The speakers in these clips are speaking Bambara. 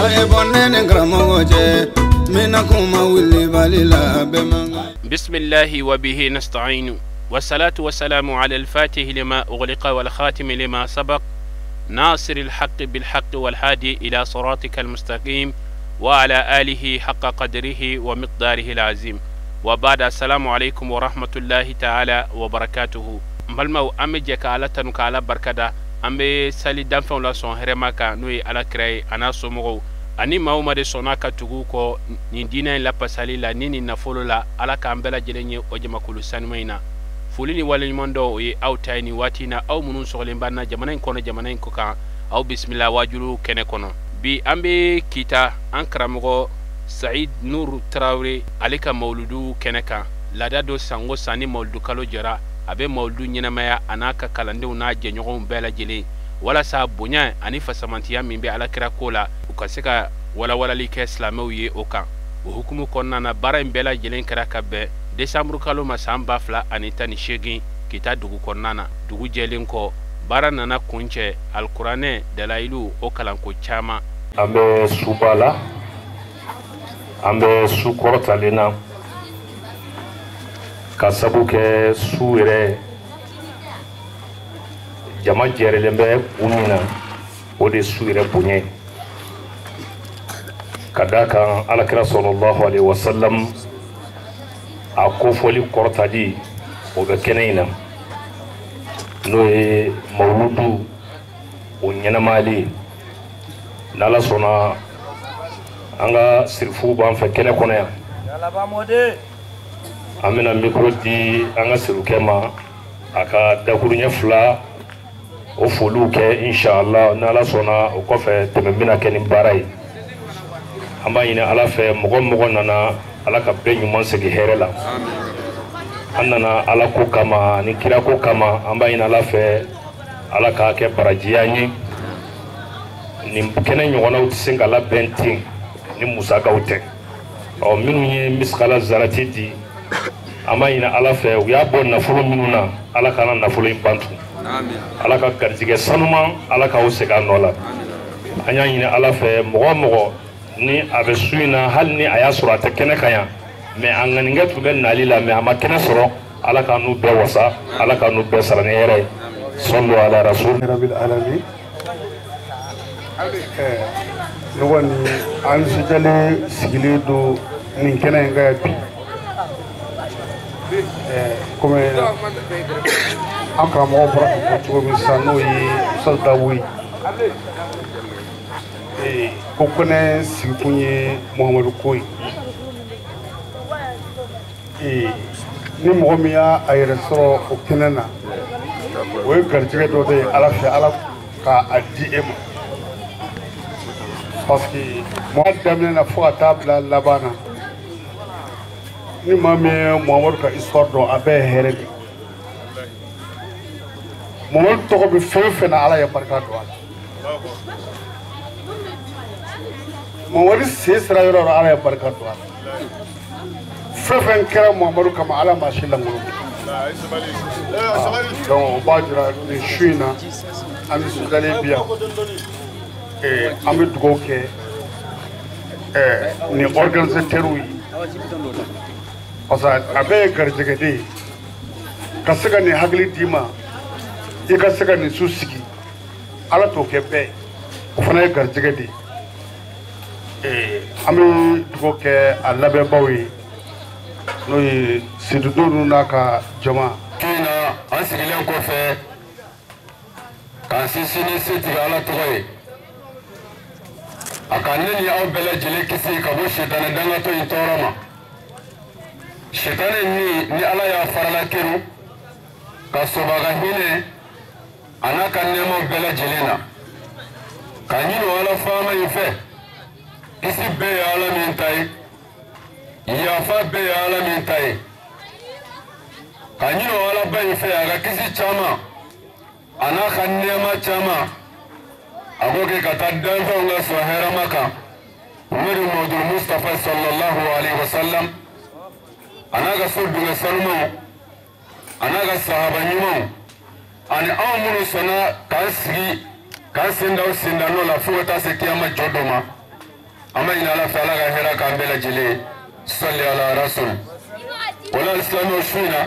بسم الله وبه نستعين، والصلاة والسلام على الفاتح لما أغلق والخاتم لما سبق، ناصر الحق بالحق والهادي إلى صراطك المستقيم، وعلى آله حق قدره ومقداره العظيم. وبعد، السلام عليكم ورحمة الله تعالى وبركاته. Balimaw, an bɛ jɛ ka Ala tanu, ka Ala barikada. An bɛ sali danfɛnw la sɔn hɛrɛma kan, n'o ye Ala kira ye, a n'a somɔgɔw ani maa o maa de sɔnna ka tugu kɔ nin diinɛ in lapasali la ni nin nafolo la. Ala k'an bɛɛ lajɛlen ye o jamakulu sanuma in na. Foli ni waleɲuman dɔw o ye aw ta ye nin waati in na, aw minnu sɔgɔlen b'an na jamana in kɔnɔ, jamana in kɔ kan. Aw bisimila waajulu kɛnɛ kɔnɔ. Bi an bɛ Kita, an karamɔgɔ Saïd Nur Tarawele, ale ka mawuludu kɛnɛ kan. Laada do, san o san ni mawuludu kalo jɔra, a bɛ mawuludu ɲɛnamaya, a n'a ka kalandenw n'a jɛɲɔgɔnw bɛɛ lajɛlen, walasa bonya ani fasamantiya min bɛ Alakira ko la, u ka se ka walawalali kɛ silamɛw ye o kan. O hukumu kɔnɔna na, baara in bɛɛ lajɛlen kɛra ka bɛn desanburu kalo ma san 2018, Kita dugu kɔnɔna na. Dugu jɛlen kɔ, baara nana kuncɛ alikuranɛ dalayilu o kalanko caman. An bɛ suba la, an bɛ su kɔrɔtalen na, ka sabu kɛ su yɛrɛ jama jɛrɛlen bɛ kun min na, o de su yɛrɛ bonya ye. Ka d'a kan, Alakira sallallahu alaihi wasallam a kofɔli kɔrɔtali o bɛ kɛnɛ in na, n'o ye mawuludu o ɲɛnamayali ye. N'Ala sɔnna, an ka sirifuw b'an fɛ kɛnɛ kɔnɔ yan. An bɛna micro di an ka sirikɛ ma, a ka dakuruɲɛ fila o foliw kɛ, inshallah. N'Ala sɔnna, o kɔfɛ tɛmɛ bɛna kɛ ni baara ye. An b'a ɲini Ala fɛ, mɔgɔ mɔgɔ nana, Ala ka bɛɛ ɲuman segin hɛrɛ la. An nana Ala ko kama ni kira ko kama. An b'a ɲini Ala fɛ, Ala k'a kɛ baraji an ye. Nin kɛnɛ ɲɔgɔnnaw tɛ se ka labɛn ten ni musakaw tɛ. Ɔ, minnu ye misikala zarati di, an b'a ɲini Ala fɛ, u y'a bɔ nafolo minnu na, Ala kana nafolo in ban tun. Ala ka garijɛgɛ sanuman, Ala k'aw segin a nɔ la. An y'a ɲini Ala fɛ, mɔgɔ o mɔgɔ ni a bɛ su in na, hali ni a y'a sɔrɔ a tɛ kɛnɛ kan yan, mɛ a ŋaninkɛ tun bɛ nali la, mɛ a ma kɛnɛ sɔrɔ, Ala k'an n'u bɛɛ wasa, Ala k'an n'u bɛɛ sara ni hɛrɛ ye. Sɔlu ala rasul. Rabbil alamin. Ne kɔni, an nisɔndiyalen sigilen don nin kɛnɛ in kan yan bi. Komi an karamɔgɔ bɔra k'a fɔ cogo min sisan, n'o ye Ustaz Dabo ye, ko kɛnɛ sigikun ye Muhamadu ko ye. Ni mɔgɔ min y'a a yɛrɛ sɔrɔ o kɛnɛ na, o ye garijɛgɛ dɔ de ye Ala fɛ, Ala ka a di e ma, parce que mɔgɔ daminɛ na fo ka taa bila laban na, ni maa min ye Muhamadu ka histoire dɔn, a bɛɛ ye hɛrɛ de ye. Muhamadu tɔgɔ bɛ fɛn o fɛn na, Ala ye barika don a la. Muhamadu sen sera yɔrɔ o yɔrɔ, Ala ye barika don a la. Fɛn fɛn kɛra Muhamadu kama, Ala ma si lankolon. Donc o b'a jira nin su in na, an nisɔndiyalen bi yan. An bɛ dugawu kɛ nin organisateurs ye, parce que a bɛɛ ye garijɛgɛ de ye ka se ka nin hakili d'i ma, i ka se ka nin su sigi. Ala t'o kɛ bɛɛ ye, o fana ye garijɛgɛ de ye. An bɛ dugawu kɛ a labɛnbaw ye, n'o ye Seydou ninnu n'a ka jama. Na an sigilen kɔfɛ k'an sinsin ni setigi Ala tɔgɔ ye, a ka ne ni aw bɛɛ lajɛlen kisi ka bɔ sitanɛ dangatɔ in tɔɔrɔ ma. Sitanɛ min ni Ala y'a farala keru ka sɔrɔ a ka hinɛ a n'a ka nɛɛmaw bɛɛ lajɛlen na, ka ɲini o Ala faama in fɛ, kisi bɛɛ ye Ala min ta ye, yafa bɛɛ ye Ala min ta ye, ka ɲini o Alaba in fɛ, a ka kisi caman a n'a ka nɛɛma caman, a k'o kɛ ka taa danfɛnw ka sɔn hɛrɛma kan, n'o de Muhamadu Mustafa sallallahu alaihi wa sallam, a n'a ka so dungɛ sanumaw, a n'a ka sahaba ɲumanw, ani anw minnu sɔnna k'an sigi k'an sen da o sen da nɔ la fo ka taa se kiyama jɔ dɔ ma. An b'a ɲini Ala fɛ Ala ka hɛrɛ k'an bɛɛ lajɛlen ye. Sali ala rasul. O la alisilamɛw su in na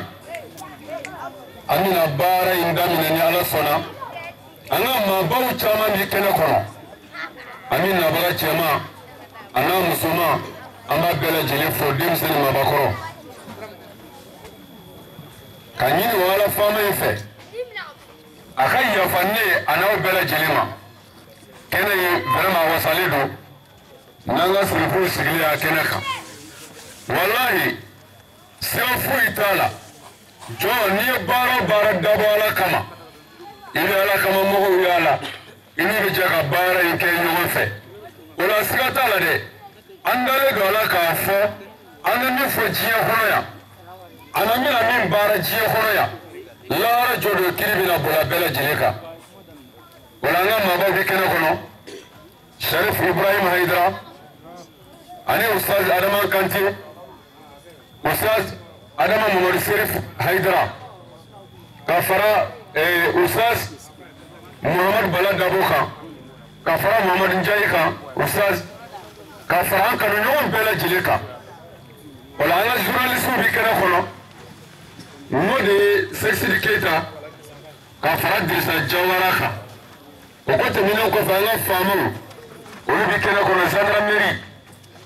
an bɛna baara in daminɛ ni Ala sɔnna. An ka maabaw caman bi kɛnɛ kɔnɔ. An bɛ nabaga cɛman a n'a musoman an b'a bɛɛ lajɛlen fo denmisɛnnin maabakɔrɔ. Ka ɲini o Ala faama in fɛ a ka yafa ne a n'aw bɛɛ lajɛlen ma. Kɛnɛ in vraiment wasalen don n'an ka sirifuw sigilen a kɛnɛ kan. Walahi sira foyi t'a la. Jɔn n'i ye baara o baara dabɔ Ala kama i bɛ Ala kama mɔgɔw y'a la i n'u bɛ jɛ ka baara in kɛ ɲɔgɔn fɛ. O la siga t'a la dɛ. An dalen don a la k'a fɔ an bɛ min fɔ diɲɛ kɔnɔ yan an bɛna min baara diɲɛ kɔnɔ yan lahara jɔ don kiiri bɛna boli a bɛɛ lajɛlen kan. O la an ka maabaw bɛ kɛnɛ kɔnɔ. Sharif Ibrahim Haidara ani Ustaz Adama Kante, Ustaz Adama Mamadu Serif Haidara ka fara Ustaz Muhammad Bala Dabo kan, ka fara Muhammad Njayi kan, Ustaz ka fara an kanuɲɔgɔn bɛɛ lajɛlen kan. O la an ka journaliste bɛ kɛnɛ kɔnɔ. N'o de ye Sɛkisidi Keyita ka fara Dirisa Jawara kan. O ko tɛmɛnen kɔfɛ an ka faamaw olu bɛ kɛnɛ kɔnɔ. Gendarmerie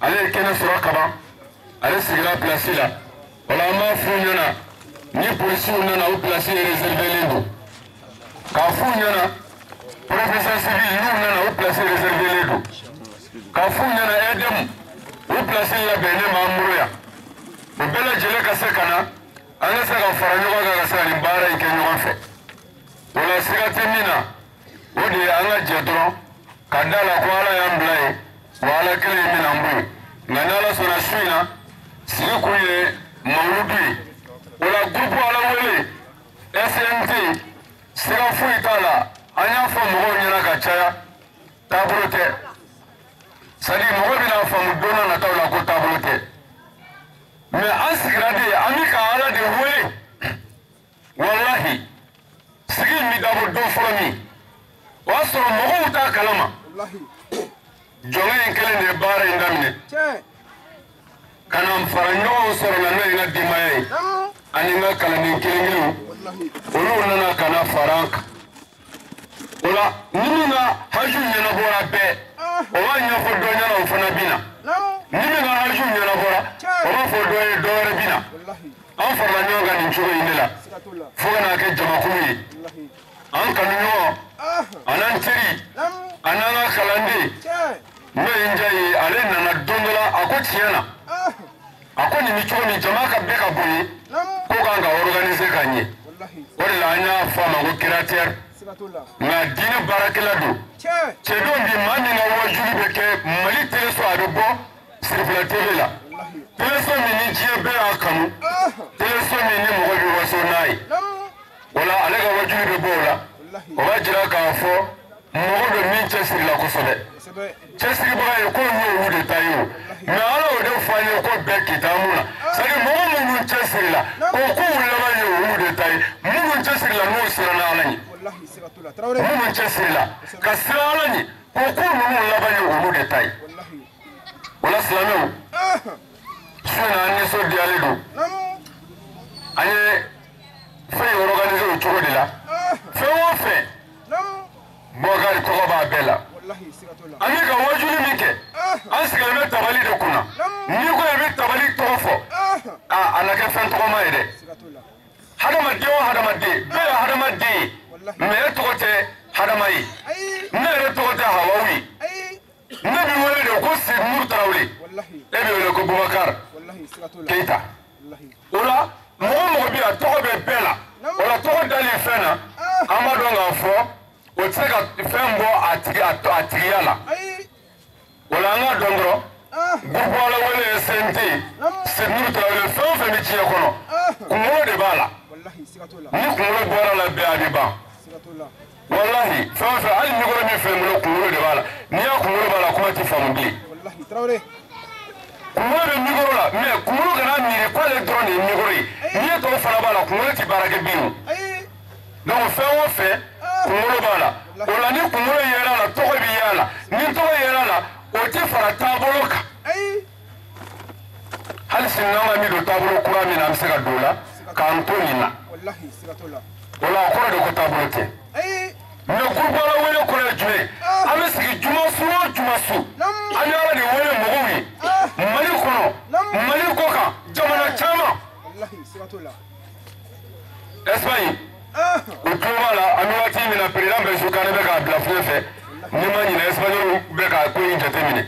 ale ye kɛnɛ sɔrɔ kaban, ale sigira place la. O la an b'a f'u ɲɛna ni polisiw nana o place réservélen don. K'a f'u ɲɛna professeur civil n'u nana o place réservélen don. K'a f'u ɲɛna EDM o place labɛnnen b'an bolo yan. O bɛɛ lajɛlen ka se ka na an ka se ka fara ɲɔgɔn kan ka se ka nin baara in kɛ ɲɔgɔn fɛ. O la siga tɛ min na o de ye an ka jɛ dɔrɔn ka da la ko Ala y'an bila yen wa Ala kelen in bɛna an bɔ yen. Nka ni Ala sɔnna su in na sigi kun ye mawuludu ye. O la groupe Ala wele SNT siga foyi t'a la. An y'a fɔ mɔgɔw ɲɛna ka caya taabolo tɛ. C'est à dire mɔgɔ bɛna faamu don n'a nataw la ko taabolo tɛ. Mais an sigira de an bɛ ka Ala de wele. Walahi sigi in bɛ dabɔ don fɔlɔ min o y'a sɔrɔ mɔgɔw t'a kalama. Jɔnkɛ in kelen de ye baara in daminɛ ka na fara ɲɔgɔn sɔrɔ la n'o ye n ka denbaya ye ani n ka kalanden kelen kelenw olu nana ka na fara an kan. O la ni min ka haju ɲɛnabɔra bɛɛ o b'a ɲɛfɔ dɔ ɲɛna o fana bɛ na. Ni min ka haju ɲɛnabɔra o b'a fɔ dɔ ye dɔ wɛrɛ bɛ na. An farala ɲɔgɔn kan nin cogo in de la fo ka n'a kɛ jamakulu ye. An kanu ɲɔgɔn a n'an teri a n'an ka kalanden n'o ye Njayi ye ale nana don dɔ la a ko tiɲɛ na a ko nin bɛ cogo min jama ka bɛɛ ka bon ye ko k'an ka organiser ka ɲɛ. O de la an y'a fɔ a ma ko créateur. Nka diinɛ baarakɛla don. Cɛdenw bi maa min ka wajuli bɛ kɛ Mali teleso a bɛ bɔ Sirifila TV la. Teleso min ni diɲɛ bɛɛ y'a kanu. Teleso min ni mɔgɔ bɛ waso n'a ye. O la ale ka wajuli bɛ bɔ o la. O b'a jira k'a fɔ mɔgɔ dɔ min cɛsirila kosɛbɛ. Cɛsiribaga ye ko y'olu de ta ye o. Mais Ala y'o de fɔ an ye ko bɛɛ kitabu la. C'est à dire mɔgɔ minnu cɛsirila o k'u laban ye olu de ta ye. Minnu cɛsirila n'o siranna Ala ɲɛ. Minnu cɛsirila ka siran Ala ɲɛ o k'u ninnu laban ye olu de ta ye. O la silamɛw su in na an nisɔndiyalen don. An ye fɛn in organiser o cogo de la. Fɛn o fɛn Bɔkari tɔgɔ b'a bɛɛ la. An bɛ ka wajuli min kɛ an sigilen bɛ tabali de kunna. N'i ko i bɛ tabali tɔgɔ fɔ a na kɛ fɛn tɔgɔma ye dɛ. Hadamaden o hadamaden bɛɛ ye hadamaden ye mais e tɔgɔ tɛ Hadama ye. Ne yɛrɛ tɔgɔ tɛ Hawawu ye. Ne bɛ wele de ko Seydou Tarawele. E bɛ wele ko Bubakari Keyita. O la mɔgɔ o mɔgɔ bɛ yan tɔgɔ bɛ bɛɛ la. O la tɔgɔ dalen fɛn na an b'a dɔn k'a fɔ o tɛ se ka fɛn bɔ a tigiya la. O la an k'a dɔn dɔrɔn groupe Ala wele ye CNT Seydou Tarawele fɛn o fɛn bɛ diɲɛ kɔnɔ kunkolo de b'a la. Ni kunkolo bɔra la bɛɛ a bɛ ban. Walahi fɛn o fɛn hali micro min filɛ n bolo kunkolo de b'a la. N'i y'a kunkolo b'a la kuma tɛ faamu bilen. Kunkolo bɛ micro la mais kunkolo kana miiri k'ale dɔrɔn de ye micro ye. N'i ye tɔw fana b'a la kunkolo tɛ baara kɛ bilen o. Donc fɛn o fɛn kunkolo b'a la. O la ni kunkolo yera a la tɔgɔ bɛ y'a la. Ni tɔgɔ yera a la la o ti fara taabolo kan hali sini n'an ka min don taabolo kura min na an bɛ se ka don o la k'an to nin na o la o kɔrɔ de ko taabolo tɛ mais groupe ala wele kɔrɔ ye jumɛn ye an bɛ sigi juma su o juma su an bɛ ala de wele mɔgɔw ye Mali kɔnɔ Mali kɔ kan jamana caman Espagne u tulo b'a la an bɛ waati min na président Bɛsu Kane bɛ k'a bila fiɲɛ fɛ n'i ma ɲinɛ Espagnol bɛ ka ko in jateminɛ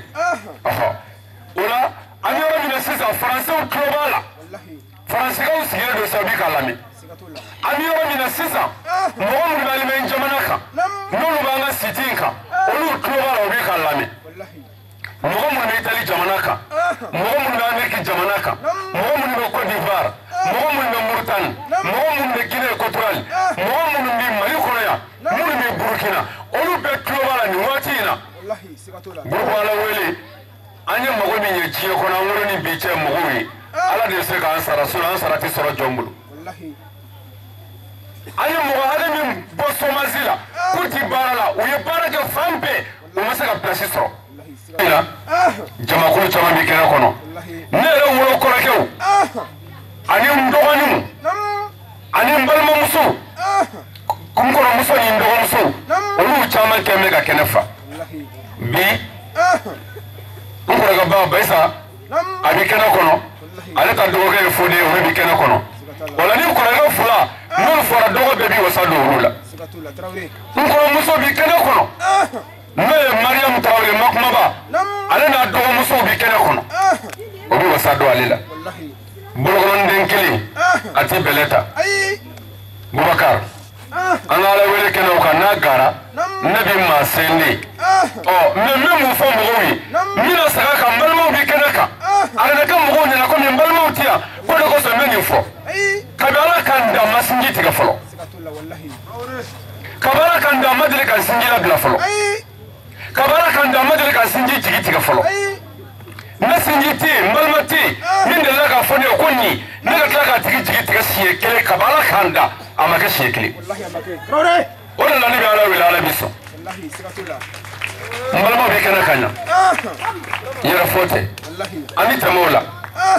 o la an bɛ yɔrɔ min na sisan Faransɛw tulo b'a la Faransikaw sigilen don sisan u bɛ k'a lamɛn an bɛ yɔrɔ min na sisan mɔgɔ minnu bɛ Allemagne jamana kan n'olu b'an ka site in kan olu tulo b'a la u bɛ k'a lamɛn mɔgɔ minnu bɛ Italie jamana kan mɔgɔ minnu bɛ Amérique jamana kan mɔgɔ minnu bɛ Côte d'Ivoire mɔgɔ minnu bɛ Mauritanie mɔgɔ minnu bɛ Guinée équatoriale mɔgɔ minnu bɛ Mali kɔnɔ yan minnu bɛ Burkina olu bɛɛ tulo b'a la nin waati in na groupe ala wele an ye mago min ɲɛ diɲɛ kɔnɔ an wolo ni bi cɛ mɔgɔw ye ala de bɛ se k'an sara sinon an sara tɛ sɔrɔ jɔn bolo an ye mɔgɔ hakɛ min bɔ chômage la k'u ti baara la u ye baara kɛ fan bɛɛ u ma se ka place sɔrɔ jamakulu caman bɛ kɛnɛ kɔnɔ ne yɛrɛ wolo kɔrɔkɛw ani n dɔgɔninw ani n balimamusow n kɔrɔmuso ni n dɔgɔmusow olu caman kɛ bɛ ka kɛnɛ fa bi n kɔrɔkɛ ba Bayisa a bɛ kɛnɛ kɔnɔ ale ka dɔgɔkɛ ye Fode o bɛ kɛnɛ kɔnɔ o la ni kɔrɔkɛ fila n'olu fɔra dɔgɔ bɛɛ b'i wasa don olu la n kɔrɔmuso bɛ kɛnɛ kɔnɔ n'o ye Mariam Tarawele Makumaba ale n'a dɔgɔmusow bɛ kɛnɛ kɔnɔ o bɛ wasa don ale la bolokɔnɔnden kelen a tɛ bɛlɛ ta Bubakar an ka ala wele kɛnɛ o kan n'a gara ne bɛ maa sen de ɔ mais n bɛ mun fɔ mɔgɔw ye n bɛna segin a kan n balimaw bɛ kɛnɛ kan a kana kɛ mɔgɔw ɲɛna komi n balimaw tɛ yan ko de kosɔn n bɛ nin fɔ kabi ala ka n dan ma sinji tigɛ fɔlɔ kabi ala ka n dan ma deli ka sinji labila fɔlɔ kabi ala ka n dan ma deli ka sinji jigi tigɛ fɔlɔ ne sinji tɛ yen n balima tɛ yen min delila k'a fɔ ne ye ko nin ne ka tila k'a tigi jigi tigɛ siɲɛ kelen kabi ala ka n da a ma kɛ siɲɛ kelen o de la ne bɛ ala wele ala bɛ sɔn n balimaw bɛ kɛnɛ ka ɲa yɛrɛ fɔ tɛ an bɛ tɛmɛ o la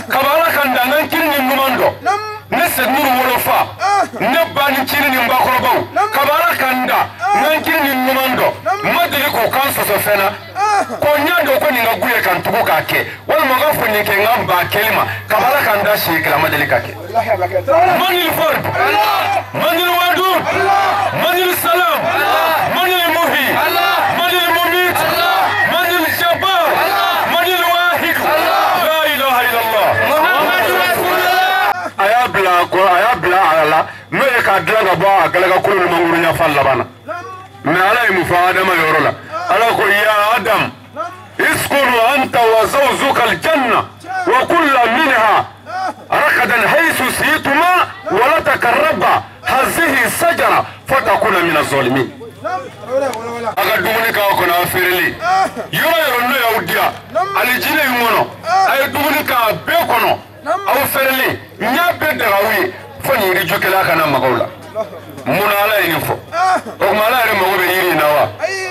kabi ala ka n da n ka n kiri ni ɲuman dɔn ne Seydou wolofa ne ba ni cini ni n bakɔrɔbaw kabi ala ka n da n ka n kiri ni ɲuman dɔn n ma deli k'o kan sɔsɔ fɛn na ko n y'a dɔn ko nin ka gu ye ka n tugu k'a kɛ walima n ka fɔ nin kɛ n ka ba kɛli ma kabi ala ka n da siɲɛ kelen a ma deli ka kɛ. Manil Ford Manil Wadud Manil Salam Manil Muhi Manil Mumit Manil Jabbar Manil Wahid La ilaha illallah. A y'a bila a y'a bila a la n'o ye k'a dilan ka bɔ a galaka kolo ni mangoro ɲafa laban na mais ala ye mun fɔ Adama yɔrɔ la ala ko ya Adam iskunu anta wa zawjuka aljanna wa kula minha rakadan haythu shi'tuma wa la taqraba hadhihi sajara fatakuna min az-zalimin. A ka dumuni k'a kɔnɔ a feereli yɔrɔ yɔrɔ n'o y'aw diya alijinɛ in kɔnɔ a ye dumuni k'a bɛɛ kɔnɔ aw feereli n y'a bɛɛ daga aw ye fo nin yiriju kelen a kana maga o la munna ala ye nin fɔ o tuma ala yɛrɛ mago bɛ yiri in na wa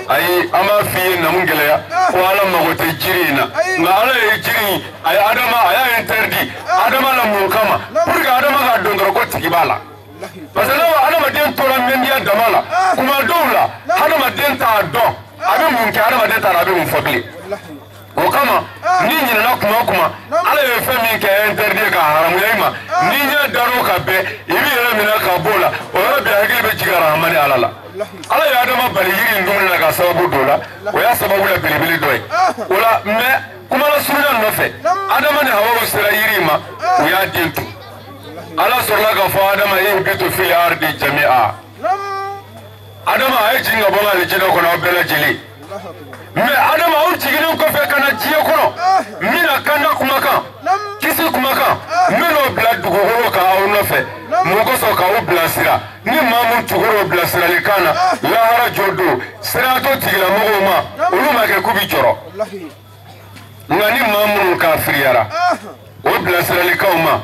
ayi an b'a f'i ye namu gɛlɛya ko ala mago tɛ jiri in na nka ala ye jiri in a ye Adama a y'a interdit Adama la mun kama pour que Adama k'a dɔn dɔrɔn ko tigi b'a la parce que n'o adamaden tora mɛndiya dama la kuma dɔw la adamaden t'a dɔn a bɛ mun kɛ adamaden t'a dɔn a bɛ mun fɔ bilen o kama n'i ɲinɛna kuma o kuma ala ye fɛn min kɛ interdit k'a haramuya i ma n'i ɲɛ dar'o kan bɛɛ i b'i yɛrɛ minɛ ka b'o la o yɔrɔ bɛɛ hakili bɛ jigin arahamani ala la ala ye Adama bali yiri in dumuni na ka sababu don o la o y'a sababu la belebele dɔ ye o la mais kuma lasurunya nɔfɛ Adama ni Hawa sera yiri in ma u y'a den tun ala sɔrɔla k'a fɔ Adama ihbitu fil ardi jami'a Adama a ye jigin ka bɔ alijinɛ kɔnɔ aw bɛɛ lajɛlen mais Adama aw jiginnen kɔfɛ ka na diɲɛ kɔnɔ n bɛna kanda kumakan kisi kumakan n bɛn'o bila dugukolo kan aw nɔfɛ mun kosɔn k'aw bilasira ni maa mun tugura o bilasiralikan na lahara jɔ don sira t'o tigilamɔgɔw ma olu ma kɛ k'u bi jɔrɔ nka ni maa minnu kafiriyara o bilasiralikanw ma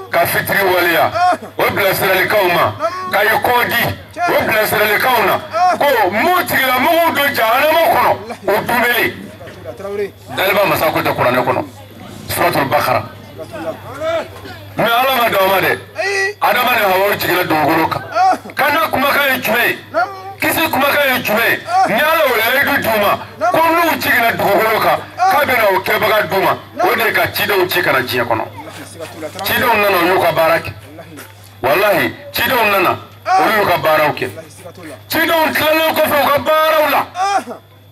ka fitiri waleya o bilasiralikanw ma ka i di o bilasiralikanw na ko m'o tigilamɔgɔw don jahanama kɔnɔ o dumeli daliba masa ko tɛ kuranɛ kɔnɔ suratul bakara mɛ ala ma dan o ma dɛ adama ni hawa jiginna dugukolo kan kana kumakan ye jumɛn ye kisi kumakan ye jumɛn ye ni ala o layidu d'u ma ko n'u jiginna dugukolo kan k'a bɛna o kɛbaga d'u ma o de ka cidenw ci ka na diɲɛ kɔnɔ cidenw nana u y'u ka baara kɛ walahi cidenw nana olu y'u ka baaraw kɛ cidenw tilalen kɔfɛ u ka baaraw la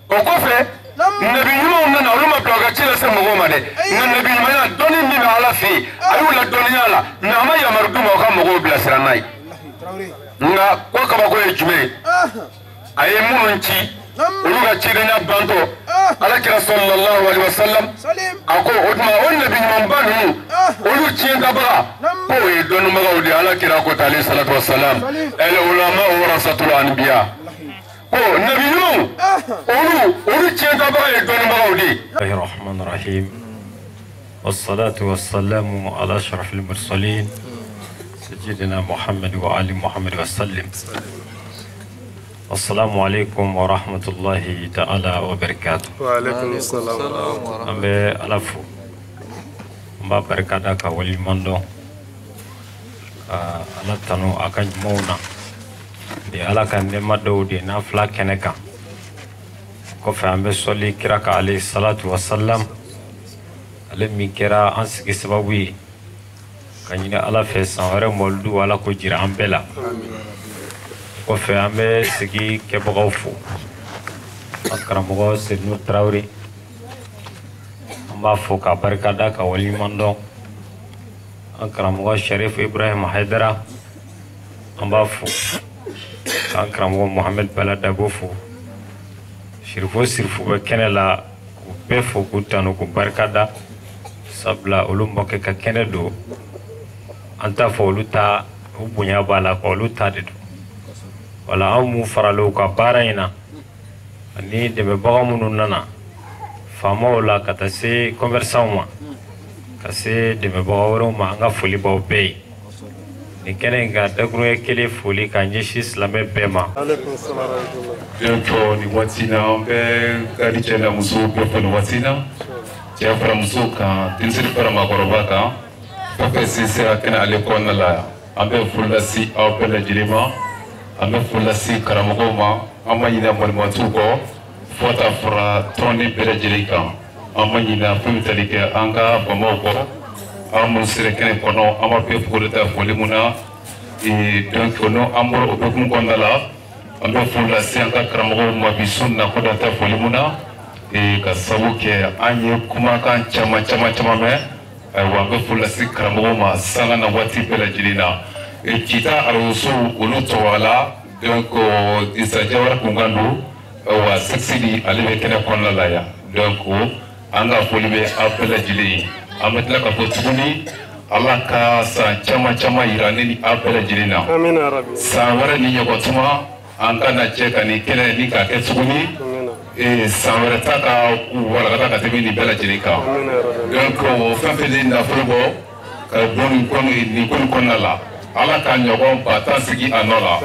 o kɔfɛ nabi ɲumanw nana olu ma bila u ka ci lase mɔgɔw ma dɛ nka nabi ɲumanya dɔnni min bɛ ala fɛ yen a y'u ladɔnniya la mɛ a ma yamaru d'u ma u ka mɔgɔw bilasira n'a ye nka ko kabako ye jumɛn ye a ye minnu ci olu ka cidenya bantɔ ala kira sallallahu alaihi wasallam a ko o tuma o nabi ɲumanba ninnu olu tiɲɛtabaga k'o ye dɔnnibagaw de ye ala kira ko ta alayhi salatu wasalam al ulama warasatul anbiya ko nabi ɲumanw olu tiɲɛtabaga ye dɔnnibagaw de ye. Rahman rahim wassalatu wassalamu ala ashrafil mursalin سيدنا محمد وآل محمد وسلم. السلام عليكم ورحمة الله تعالى وبركاته. وعليكم السلام. أم ألفو أم بركة كولي مندو ala tanu a ka ɲumanw na bi ala ka nɛɛma dɔw de n'a fila kɛnɛ kan kɔfɛ an bɛ sɔli kira kan alayhi salatu wasalam ale min kɛra an sigi sababu ye ka ɲini ala fɛ san wɛrɛ mɔlidu ala ko jira an bɛɛ la kɔfɛ an bɛ sigi kɛbagaw fo an karamɔgɔ Sedinu Tarawele an b'a fo k'a barikada ka waleɲuman dɔn an karamɔgɔ Sharif Ibrahim Haidara an b'a fo k'an karamɔgɔ Mohamed Bala Dabo fo sirifo sirifo bɛ kɛnɛ la k'u bɛɛ fo k'u tanu k'u barikada sabula olu mɔkɛ ka kɛnɛ don an t'a fɔ olu ta u bonya b'a la quoi olu ta de don wala an mun farala u ka baara in na ani dɛmɛbaga minnu nana faamaw la ka taa se commerçants ma ka se dɛmɛbaga wɛrɛw ma an ka foli b'aw bɛɛ ye nin kɛnɛ in kan dakuruɲɛ kelen foli ka ɲɛsin silamɛ bɛɛ ma. Donc nin waati in na an bɛ gari cɛ n'a musow bɛɛ fo nin waati in na cɛ fara musow kan denmisɛnnin fara maakɔrɔba kan fɛn fɛn sen sera kɛnɛ ale kɔnɔna la an bɛ foli lase aw bɛɛ lajɛlen ma an bɛ foli lase karamɔgɔw ma an ma ɲinɛ malimatuw kɔ fo ka taa fara tɔnden bɛɛ lajɛlen kan an ma ɲinɛ fɛn min tali kɛ an ka faamaw kɔ an minnu sera kɛnɛ kɔnɔ an b'a bɛɛ fo ta foli mun na donc n'o an bɔra o hokumu kɔnɔna la an bɛ foli lase an ka karamɔgɔw ma bi su na ko dan tɛ foli mun na ka sababu kɛ an ye kumakan caman caman caman mɛn ayiwa an bɛ foli lase karamɔgɔw ma sanga na waati bɛɛ lajɛlen na kita arajosow olu tɔgɔ la donc Isa Jawara kunkan don ayiwa Sɛkisidi ale bɛ kɛnɛ kɔnɔna la yan donc an ka foli bɛ aw bɛɛ lajɛlen ye an bɛ tila ka fɔ tuguni ala ka san caman caman yira ne ni aw bɛɛ lajɛlen na san wɛrɛ ni ɲɔgɔn tuma an ka na cɛ ka nin kɛnɛ ni k'a kɛ tuguni san wɛrɛ ta ka walakata ka tɛmɛ nin bɛɛ lajɛlen kan donc fɛn fɛn de nafolo bɔ ka bɔ nin ko nin kɔnɔna la ala ka ɲɔgɔn ba tan sigi a nɔ la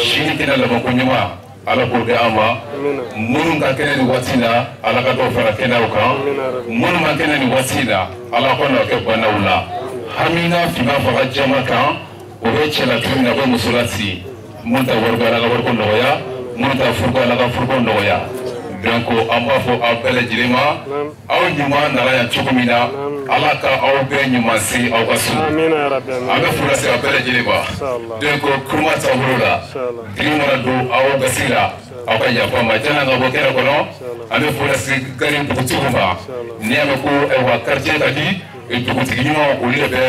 sini kɛnɛ labanko ɲuman ala k'o di an ma minnu ka kɛnɛ nin waati in na ala ka dɔw fara kɛnɛw kan minnu ma kɛnɛ nin waati in na ala ka n'o kɛ banaw la hamina finma faga jama kan o bɛ cɛ la cogo min na o bɛ muso la ten minnu ta wariko ala ka wariko nɔgɔya minnu ta furuko ala ka furuko nɔgɔya donc an b'a fɔ aw bɛɛ lajɛlen ma aw ɲuman nana yan cogo min na ala ka aw bɛɛ ɲuman se aw ka so an bɛ foli lase aw bɛɛ lajɛlen ma donc kuruma taabolo la giri mana don aw gasi la aw ka yafa ma janni an ka bɔ kɛnɛ kɔnɔ an bɛ foli lase gari dugutigiw ma n'i y'a mɛn ko ayiwa quartier ka di dugutigi ɲuman olu de bɛ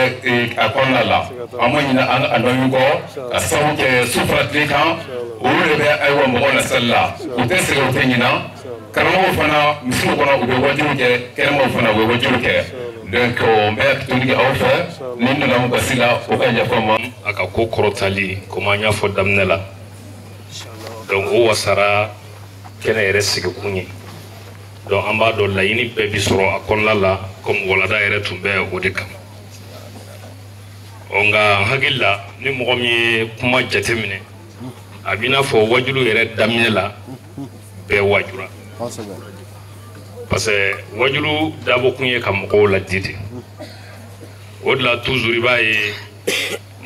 a kɔnɔna la an ma ɲinɛ an ka dɔnni kɔ ka sababu kɛ su fara tile kan olu de bɛ ayiwa mɔgɔw lasali la u tɛ sɛgɛn u tɛ ɲinɛ karamɔgɔw fana misiw kɔnɔ u bɛ wajibi kɛ kɛnɛmaw fana u bɛ wajibi kɛ donc n bɛ toli kɛ aw fɛ ni n nana mun gasi la o ka yafa n ma. A ka ko kɔrɔtali komi an y'a fɔ daminɛ la donc o wasara kɛnɛ yɛrɛ sigikun ye donc an b'a dɔn laɲini bɛɛ bi sɔrɔ a kɔnɔna la komi walada yɛrɛ tun bɛ o de kama. Ɔ nka n hakili la ni mɔgɔ min ye kuma jateminɛ a b'i n'a fɔ wajulu yɛrɛ daminɛ la bɛɛ wajura. Parce que wajulu dabɔkun ye ka mɔgɔw ladi de. O de la toujours i b'a ye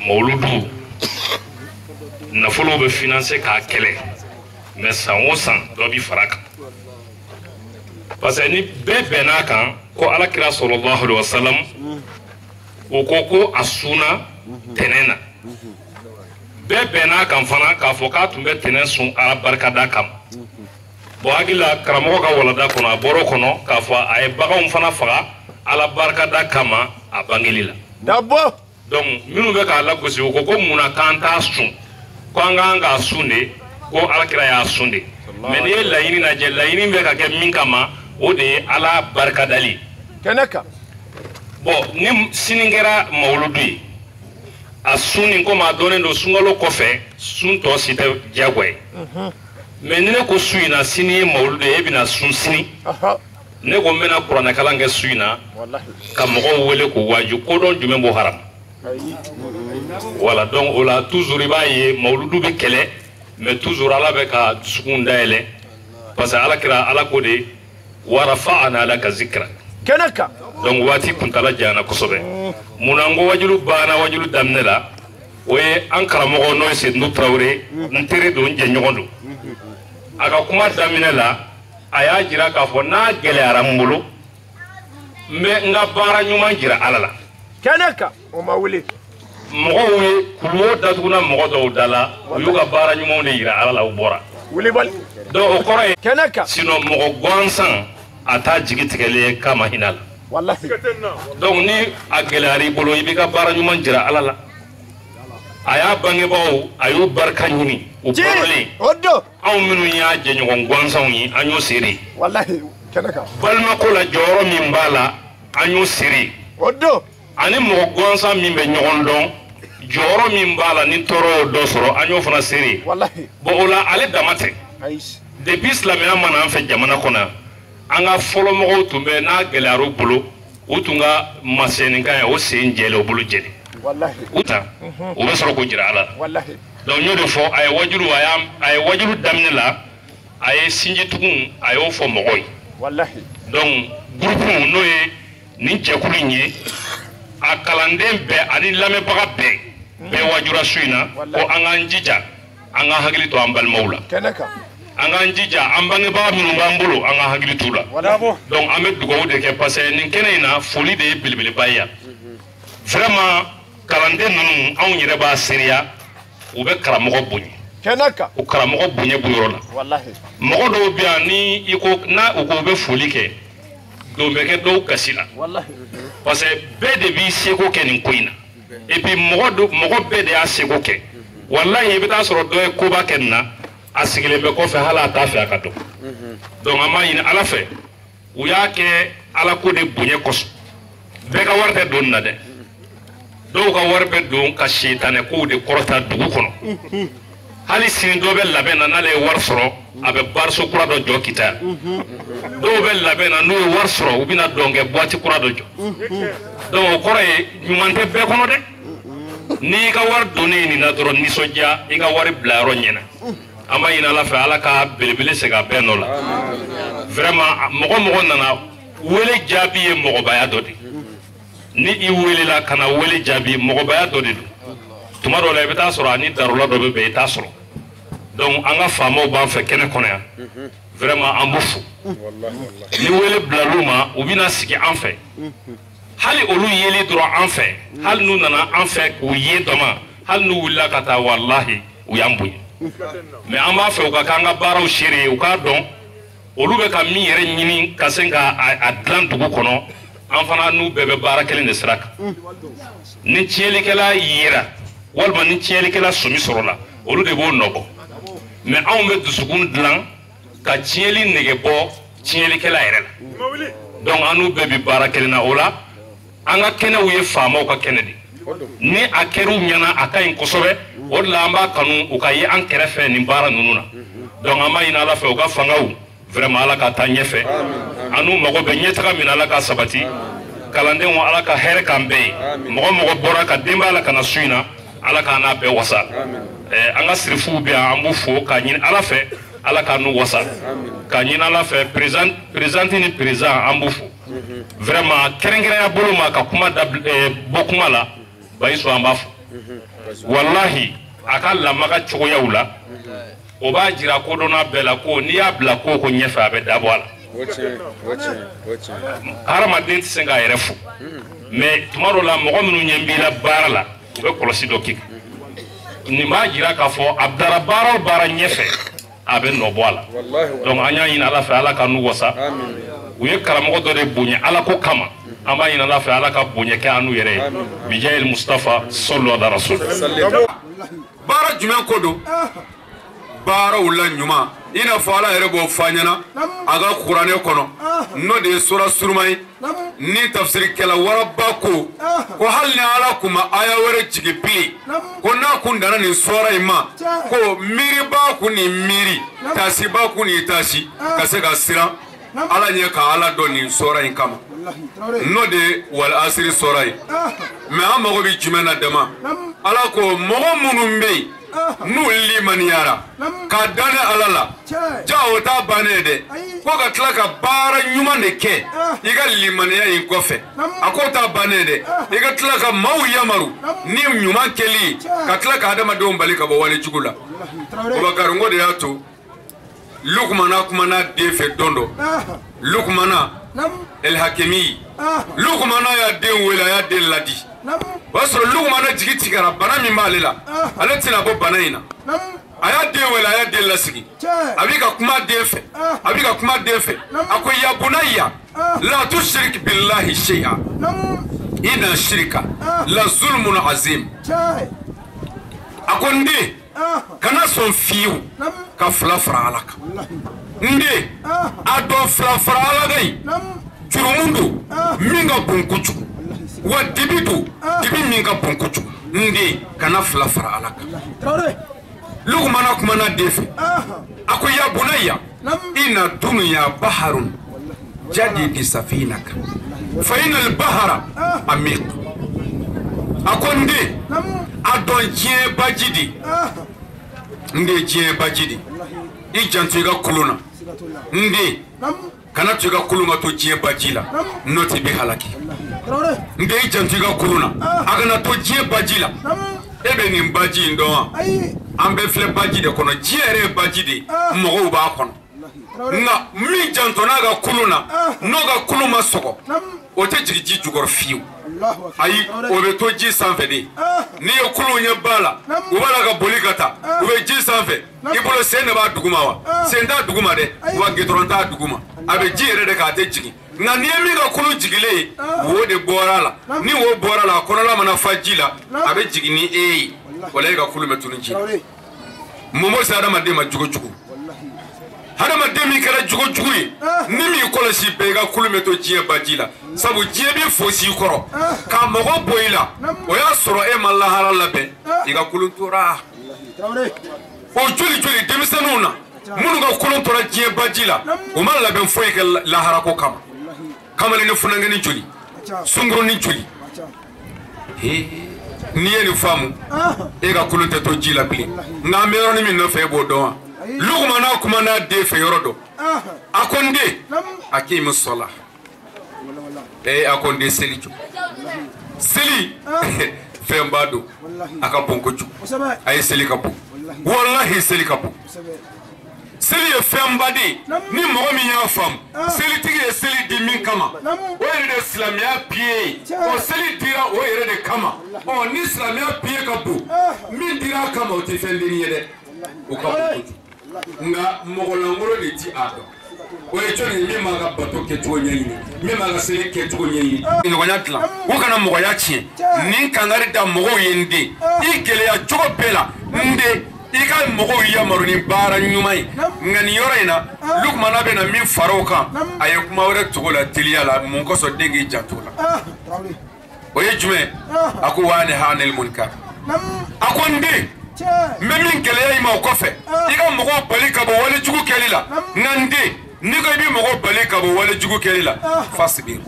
mawuludu nafolo bɛ financer k'a kɛlɛ mais san o san dɔ bi fara a kan. Parce que ni bɛɛ bɛnn'a kan ko Ala kira sallallahu alaihi wa sallam o ko ko a sunna tɛnɛn na. Bɛɛ bɛnn'a kan fana k'a fɔ k'a tun bɛ tɛnɛn sun Ala barikada kama. Bon hakili la karamɔgɔ ka walanda kɔnɔ a bɔr'o kɔnɔ k'a fɔ a ye baganw fana faga Ala barikada kama a bangeli la. D'abord. Donc minnu bɛ k'a lagosi o ko ko munna k'an t'a sun ko an k'an k'a sun de ko Ala kira y'a sun de. Mais n'i ye laɲini lajɛ laɲini bɛ ka kɛ min kama o de ye Ala barikadali. Kɛnɛ kan. Bon ni sini kɛra mawuludu ye a sun nin komi a dɔnnen don sunkalo kɔfɛ sun tɔ si tɛ diyagoya ye. Mais ni ne ko su in na sini ye mawuludu ye e bɛna sun sini. Ne ko n bɛna kuranɛkalan kɛ su in na ka mɔgɔw wele k'u waaju kodɔn jumɛn b'o haram. Voilà donc o la toujours i b'a ye mawuludu bɛ kɛlɛ mais toujours Ala bɛ ka dusukun dayɛlɛ parce que Ala kira Ala ko de wa rafa'ana laka zikra. Kɛnɛ kan. Donc waati kuntala janyana kosɛbɛ. Munna n ko wajulu banna wajulu daminɛ la o ye an karamɔgɔ n'o ye Seydou Tarawele n teri don n jɛɲɔgɔn don. A ka kuma daminɛ la a y'a jira k'a fɔ n'a gɛlɛyara n bolo n bɛ n ka baara ɲuman jira Ala la. Kɛnɛ kan o ma wuli. Mɔgɔw ye kuluwo datuguna mɔgɔ dɔw da la u y'u ka baara ɲumanw de jira Ala la u bɔra. Wulibali. Donc o kɔrɔ ye. Kɛnɛ kan. Sinon mɔgɔ gansan a t'a jigi tigɛlen ye k'a ma hinɛ a la. Walahi. Donc ni a gɛlɛyara i bolo i b'i ka baara ɲuman jira Ala la. A y'a bangebaaw a y'u barika ɲini u bɔrɔlen. O don. Anw minnu y'a jɛɲɔgɔn gansanw ye an y'o seere. Walahi kɛnɛ kan. Balimako la jɔyɔrɔ min b'a la an y'o seere. O don. Ani mɔgɔ gansan min bɛ ɲɔgɔn dɔn jɔyɔrɔ min b'a la ni tɔɔrɔ y'o dɔ sɔrɔ an y'o fana seere. Walahi. Bon o la ale dama tɛ. Ayi. Depuis silamɛya ma na an fɛ jamana kɔnɔ an ka fɔlɔmɔgɔw tun bɛ n'a gɛlɛyara u bolo u tun ka masɛnnikan ye o sen jɛlen o bolo jɛlen. Walahi. U ta u bɛ sɔrɔ k'o jira Ala la. Walahi. Donc n y'o de fɔ a ye wajulu a ye wajulu daminɛ la a ye sinjitugun a y'o fɔ mɔgɔw ye. Walahi. Donc groupe n'o ye nin jɛkulu in ye a kalanden bɛɛ ani lamɛnbaga bɛɛ bɛɛ wajura su in na ko an k'an jija an k'an hakili to an balimaw la. Kɛnɛ kan. An k'an jija an bangebaga minnu b'an bolo an k'an hakili t'u la. Donc an bɛ dugawu de kɛ parce que nin kɛnɛ in na foli de ye belebeleba ye yan. Vraiment kalanden ninnu anw yɛrɛ b'a seereya u bɛ karamɔgɔ bonya. Kɛnɛ kan. U karamɔgɔ bonya b'u yɔrɔ la. Walahi. Mɔgɔ dɔw bɛ yan ni i ko n'a u ko u bɛ foli kɛ don bɛ kɛ dɔw gasi la. Walahi. Parce que bɛɛ de b'i seko kɛ nin ko in na. Et puis mɔgɔ bɛɛ de y'a seko kɛ. Walahi i bɛ taa sɔrɔ dɔ ye koba kɛ nin na a sigilen bɛ kɔfɛ hali a t'a fɛ a ka dɔn. Donc an b'a ɲini Ala fɛ u y'a kɛ Ala ko de bonya kosɔn. Bɛɛ ka wari tɛ don nin na dɛ. Dɔw ka wari bɛ don ka sitanɛ kow de kɔrɔta dugu kɔnɔ. Hali sini dɔ bɛ labɛn na n'ale ye wari sɔrɔ a bɛ bariso kura dɔ jɔ Kita. Dɔw bɛ labɛn na n'u ye wari sɔrɔ u bɛna dɔnkɛ boîte kura dɔ jɔ. Donc o kɔrɔ ye ɲuman tɛ bɛɛ kɔnɔ dɛ. N'i ka wari donnen nin na dɔrɔn nisɔndiya i ka wari bila yɔrɔ ɲɛna. An b'a ɲini Ala fɛ Ala ka belebele segin a bɛɛ nɔ la. Vraiment mɔgɔ mɔgɔ nana wele jaabi ye mɔgɔbaya dɔ de. Ni i welela ka na wele jaabi mɔgɔbaya dɔ de don. Tuma dɔw la i bɛ taa sɔrɔ ani darula dɔ bɛ bɛn i t'a sɔrɔ. Donc an ka faamaw b'an fɛ kɛnɛ kɔnɔ yan. Vraiment an b'u fo. Ni wele bilal'u ma u bɛna sigi an fɛ. Hali olu yeli dɔrɔn an fɛ hali n'u nana an fɛ k'u ye dama hali n'u wulila ka taa walahi u y'an bonya. Mais an b'a fɛ u ka k'an ka baaraw seere ye u k'a dɔn olu bɛ ka min yɛrɛ ɲini ka se ka a dilan dugu kɔnɔ an fana n'u bɛɛ bɛ baara kelen de sira kan. Ni tiɲɛlikɛla yera walima ni tiɲɛlikɛla sɔmi sɔrɔla olu de b'o nɔ bɔ. Mais anw bɛ dusukun dilan ka tiɲɛli nege bɔ tiɲɛlikɛla yɛrɛ la. Donc an n'u bɛɛ bɛ baara kelen na o la an ka kɛnɛw ye faamaw ka kɛnɛ de. Ni a kɛr'u ɲɛna a ka ɲi kosɛbɛ o de la an b'a kanu u ka ye an kɛrɛfɛ nin baara ninnu na. Donc an b'a ɲini Ala fɛ u ka fangaw vraiment Ala ka taa ɲɛfɛ. An n'u mago bɛ ɲɛtaga min na Ala ka sabati. Kalandenw Ala ka hɛrɛ k'an bɛɛ ye. Mɔgɔ mɔgɔ bɔra ka denbaya la ka na su in na, Ala k'an n'a bɛɛ wasa. An ka sirifuw bɛ yan, an b'u fo k'a ɲini Ala fɛ, Ala k'an n'u wasa. K'a ɲini Ala fɛ, présidente ni président an b'u fo. Vraiment kɛrɛnkɛrɛnya bolo ma ka kuma da bɔ kuma la, Bayisu an b'a fo. Walahi a ka lamaga cogoyaw la, o b'a jira kodɔnna bɛɛ la ko n'i y'a bila ko o ko ɲɛfɛ a bɛ dabɔ a la. Hadamaden tɛ se k'a yɛrɛ fo, mais tuma dɔ la mɔgɔ minnu ɲɛ b'i la baara la, u bɛ kɔlɔsi dɔ k'i kan. Nin b'a jira k'a fɔ a dara baara o baara ɲɛfɛ, a bɛ nɔ bɔ a la. Donc an y'a ɲini Ala fɛ, Ala ka n'u wasa. U ye karamɔgɔ dɔ de bonya Ala ko kama, an b'a ɲini Ala fɛ, Ala ka bonya kɛ an n'u yɛrɛ ye. Bijayil Mustafa sallu ala rasul. Baara jumɛn ko don? Baaraw la ɲuman, i n'a fɔ Ala yɛrɛ b'o fɔ an ɲɛna a ka kuranɛ kɔnɔ, n'o de ye sura suruma ye. Ni tafsirikɛla waraba ko ko hali ni Ala kun ma aya wɛrɛ jigin bilen, ko n'a kun danna nin sura in ma, ko miiribaa kun ni miiri, taasibaa kun ni taasi, ka se ka siran Ala ɲɛ ka Ala dɔn nin sura in kama, n'o de ye wal asiri sura ye. Mais an mago bɛ jumɛn na dama? Ala ko mɔgɔ minnu bɛ yen n'u limaniyara ka da ne Ala la, ja o t'a bannen ye dɛ, ko ka tila ka baara ɲuman de kɛ i ka limaniya in kɔfɛ. A k'o t'a bannen ye dɛ, i ka tila ka maaw yamaru ni ɲuman kɛli ye, ka tila ka adamadenw bali ka bɔ walejugu la. Bubakari, n ko de y'a to Lukumana kumana den fɛ don dɔ, Lukumana El Hakimi, Lukumana y'a den wele, a y'a den ladi. O y'a sɔrɔ Lukumana jigi tigɛra bana min b'ale la, ale tɛna bɔ bana in na. A y'a den wele, a y'a den lasigi, a b'i ka kuma den fɛ, a b'i ka kuma den fɛ. A ko ya bunayya la tushrik billahi shay'a inna shirka la zulmun azim. A ko n den, kana sɔn fiyewu ka fila fara Ala kan. N den, a dɔn fila fara Ala kan in jurumu don min ka bon kojugu, wa dibi don, dibi min ka bon kojugu. N den, kana fila fara Ala kan. Lukumana kumana den fɛ, a ko ya bunayya inna dunya baharun jadidi safinaka fa inna al-bahara amiq. A ko n den, a dɔn diɲɛ baji de, n den diɲɛ baji de, i janto i ka kulun na. N den, kana to i ka kulun ka to diɲɛ baji la, n'o tɛ i bɛ halaki. N den, i janto i ka kulun na, a kana to diɲɛ baji la. E bɛ nin baji in dɔn wa? An bɛɛ filɛ baji de kɔnɔ, diɲɛ yɛrɛ ye baji de ye, mɔgɔw b'a kɔnɔ. Nka min janto n'a ka kulun na, n'o ka kulun ma sɔgɔ, o tɛ jigin ji jukɔrɔ fiyewu. Ayi, o bɛ to ji sanfɛ de. N'i ye kulun ye ba la, u b'a la ka boli ka taa, u bɛ ji sanfɛ, i bolo sen de b'a duguma wa? Sen t'a duguma dɛ, wa gidɔrɔn t'a duguma, a bɛ ji yɛrɛ de kan, a tɛ jigin. Nka n'i ye min ka kulun jigilen ye, wo de bɔra a la. Ni wo bɔra a la, a kɔnɔla mana fa ji la, a bɛ jigin ni e ye, wala e ka kulun bɛ tunun ji la. Mun b'o se hadamaden ma jogo jugu? Hadamaden min kɛra jogo jugu ye, ni m'i kɔlɔsi bɛɛ, i ka kulun bɛ to diɲɛ baji la. Sabu diɲɛ bɛ fosi i kɔrɔ ka mɔgɔ bɔ i la, o y'a sɔrɔ e ma lahara labɛn, i ka kulun tora. O joli joli denmisɛnninw na minnu ka kulun tora diɲɛ baji la, u ma labɛn foyi kɛ laharako kama. Kamalen ni funankɛni joli, sunkurunin joli. N'i ye nin faamu, e ka kulun tɛ to ji la bilen. Nka an bɛ yɔrɔnin min nɔfɛ, e b'o dɔn wa? Lukumana kumana den fɛ yɔrɔ dɔ, a ko n den, a k'i mi sɔla. A ko n den, seli jɔ. Seli fɛnba don, a ka bon kojugu. A ye seli ka bon, walahi seli ka bon. Seli ye fɛnba de ye, ni mɔgɔ min y'a faamu, selitigi ye seli di min kama, o yɛrɛ de silamɛya piye ye. O seli dira o yɛrɛ de kama. Ɔ ni silamɛya piye ka bon, min dira a kama, o tɛ fɛn denni ye dɛ, o ka bon kojugu. Nka mɔgɔlankolon de ti a dɔn. O ye jɔnni ye? Min b'a ka bato kɛcogo ɲɛɲini, min b'a ka seli kɛcogo ɲɛɲini. Ɲɔgɔnya dilan, u kana mɔgɔya tiɲɛ. Nin kangari da mɔgɔw ye, n den, i gɛlɛya cogo bɛɛ la, n den, i ka mɔgɔw yamaru ni baara ɲuman ye. Nka nin yɔrɔ in na, Lukumana bɛna min fara o kan, a ye kuma wɛrɛ tugu la teliya la. Mun kosɔn den k'i janto o la? O ye jumɛn? A ko wa anil munkar. A ko n den, n bɛ min gɛlɛya i ma o kɔfɛ, i ka mɔgɔw bali ka bɔ walejugu kɛli la. Nka n den, n'i ko i bɛ mɔgɔw bali ka bɔ walejugu kɛli la, fasibir,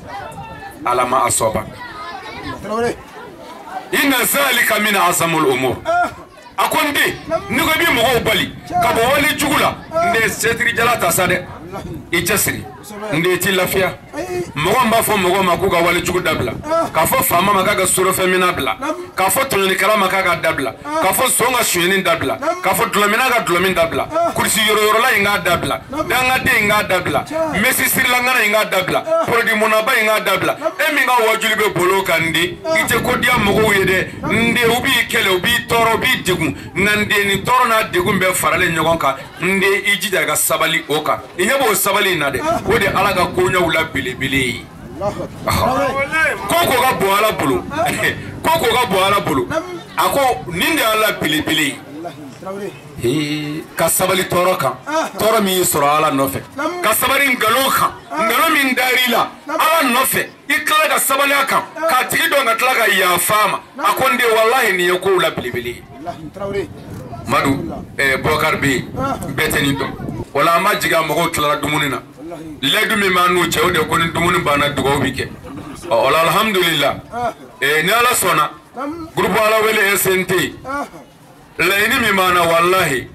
ala ma asabak inna zalika min azamul umur a ko n den n'i ko i bɛ mɔgɔw bali ka bɔ wale jugu la n den setiri jala ta sa dɛ i cɛsiri n den i t'i lafiya mɔgɔ min b'a fɔ mɔgɔw ma k'u ka wale jugu dabila k'a fɔ faama ma k'a ka surɔfɛnminɛ bila k'a fɔ tɔɲɔnikɛla ma k'a ka dabila k'a fɔ son ka sonyɛni dabila k'a fɔ dulɔminna ka dulɔmin dabila kurusi yɔrɔyɔrɔla in k'a dabila dangaden in k'a dabila mesi sirilankana in k'a dabila produit munnaba in k'a dabila e min ka wajuli bɛ bolo kan n den i tɛ ko diya mɔgɔw ye dɛ n den u b'i kɛlɛ u b'i tɔɔrɔ u b'i degun nka n den nin tɔɔrɔ n'a degun bɛɛ faralen ɲɔgɔn kan n den i jija i ka sabali o kan i ɲɛ b'o sabali in na dɛ o de ala ka koɲɛw la belebele ye ko ko ka bon ala bolo ko ko ka bon ala bolo a ko nin de y'ala belebele ye ka sabali tɔɔrɔ kan tɔɔrɔ min y'i sɔrɔ ala nɔfɛ ka sabali nkalon kan nkalon min dar'i la ala nɔfɛ i tilala ka sabali a kan k'a tigi dɔn ka tila ka yafa a ma a ko n den walahi nin ye kow la belebele ye Madu Bɔkari bɛ yen bɛɛ tɛ nin dɔn o la an ma jigin a mɔgɔw tilara dumuni na layidu min b'an n'u cɛ o de ko ni dumuni banna dugawu bi kɛ ɔ o la alhamdulila ni ala sɔnna groupe ala wele SNT laɲini min b'an na walahi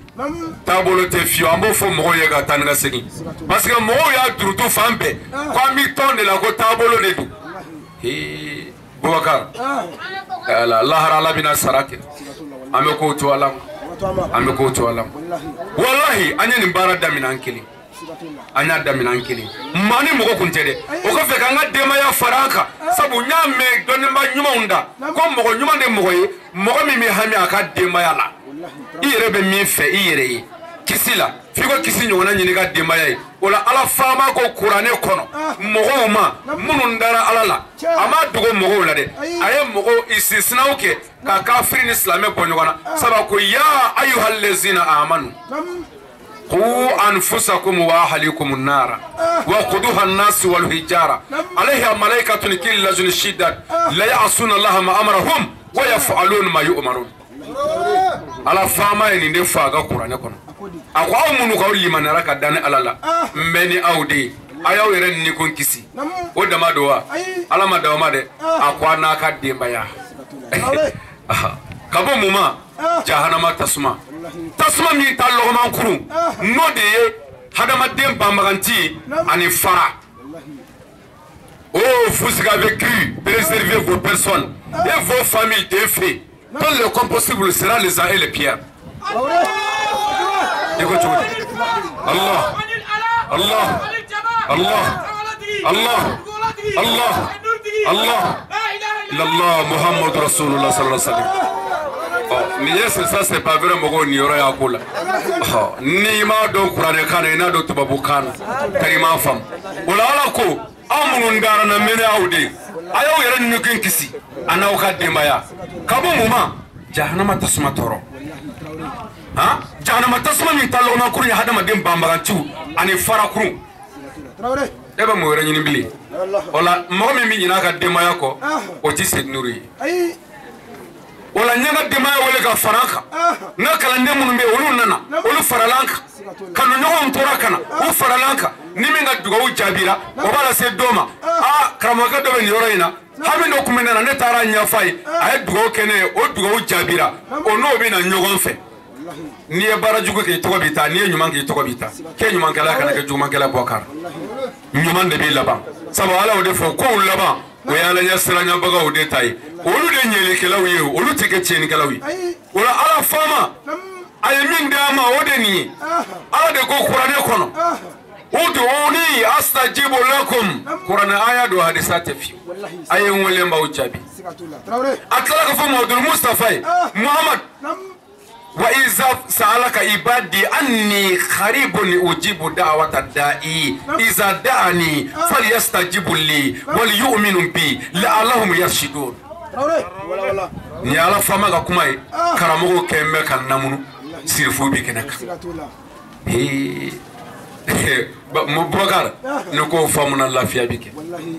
taabolo tɛ fiyewu an b'o fɔ mɔgɔw ye ka taa ni ka segin parce que mɔgɔw y'a durutu fan bɛɛ ko an bɛ tɔn de la ko taabolo de don Bubakar lahara ala bɛna sara kɛ an bɛ kow to ala ma an bɛ kow to ala ma walahi an ye nin baara daminɛ an kelen an y'a daminɛ an kelen maa ni mɔgɔ kun tɛ dɛ o kɔfɛ k'an ka denbaya fara an kan sabu n y'a mɛn dɔnnibaa ɲumanw da ko mɔgɔ ɲuman de mɔgɔ ye mɔgɔ min bɛ hami a ka denbaya la i yɛrɛ bɛ min fɛ i yɛrɛ ye kisi la f'i ko kisi ɲɔgɔnna ɲini ka denbaya ye o la ala faama ko kuranɛ kɔnɔ mɔgɔw ma minnu dara ala la a ma dogo mɔgɔw la dɛ a ye mɔgɔw isisinaw kɛ ka kafiri ni silamɛ bɔ ɲɔgɔn na sabu ko ya ayyuhallazina amanu qu anfusakum wa ahlikum an-nara wa quduha an-nas wal hijara alayha malaikatun kilazun shiddat la ya'suna allaha ma amarahum wa yaf'aluna ma yu'marun ala faama ye nin de fɔ a ka kuranɛ kɔnɔ a ko aw minnu k'aw limaniyara ka da ni ala la n bɛ ni aw de ye a y'aw yɛrɛ nikun kisi o dama don wa ala ma d'aw ma dɛ a ko a n'a ka denbaya ka bɔ mun ma jahanama tasuma tasuma min ta lɔgɔman kurun n'o de ye hadamaden banbaganci ani fara. Oh, vous avez cru préserver vos personnes et vos familles des faits. Tout le compossible sera les uns et les pierres. Allah, Allah, Allah, Allah, Allah, Allah, Allah, Muhammad Rasulullah sallallahu alaihi wasallam. Ni ye ça c'est pas vrai mɔgɔw niyɔrɔ y'a ko la n'i m'a dɔn kuranɛ kan na i n'a dɔn tubabu kan na tari m'a faamu o la ala ko aw minnu dara na mɛnɛ aw de a y'aw yɛrɛ nukun kisi a n'aw ka denbaya ka bɔ mun ma jahanama tasuma tɔɔrɔ han jahanama tasuma min ta lɔgɔma kurun ye hadamaden banbaganciw ani farakurun e bɛ mun wɛrɛ ɲini bilen o la mɔgɔ min bɛ ɲinɛ a ka denbaya kɔ o ti Seydou Nourou ye o la n ye n ka denbaya wele ka fara an kan n ka kalanden minnu bɛ yen olu nana olu farala an kan kanuɲɔgɔnw tora ka na u farala an kan ni min ka dugawu jaabira o b'a lase dɔ ma aa karamɔgɔkɛ dɔ bɛ nin yɔrɔ in na hami dɔ kun bɛ ne na ne taara ɲɛfɔ a ye a ye dugawu kɛ ne ye o dugawu jaabira o n'o bɛ na ɲɔgɔn fɛ n'i ye baara jugu kɛ i tɔgɔ b'i ta n'i ye ɲuman kɛ i tɔgɔ b'i ta k'e ɲumankɛla kana kɛ jugumankɛla bɔ kara ɲuman de b'i laban sabu ala y'o de fɔ kow laban o ye ala ɲɛ siranyabagaw de ta ye olu de ɲɛlikɛlaw ye olu tɛ kɛ tiɲɛnikɛlaw ye o la ala faama a ye min di an ma o de nin ye ala de ko kuranɛ kɔnɔ ud'uni astajibu lakum kuranɛ aya don hadisa tɛ fiyewu a ye n wele n b'aw jaabi a tilala ka fɔ Muhamadu Mustafa ye Muhamad wa iza sa'alaka ibadi anni qaribun ujibu da'wata da'i iza da'ani falyastajibu li wal yu'minu bi la'allahum yarshidun ni ala faama ka kuma ye karamɔgɔw kɛn bɛ ka namunu sirifu bi kɛnɛ kan Bubakar ne ko faamuna lafiya bi kɛ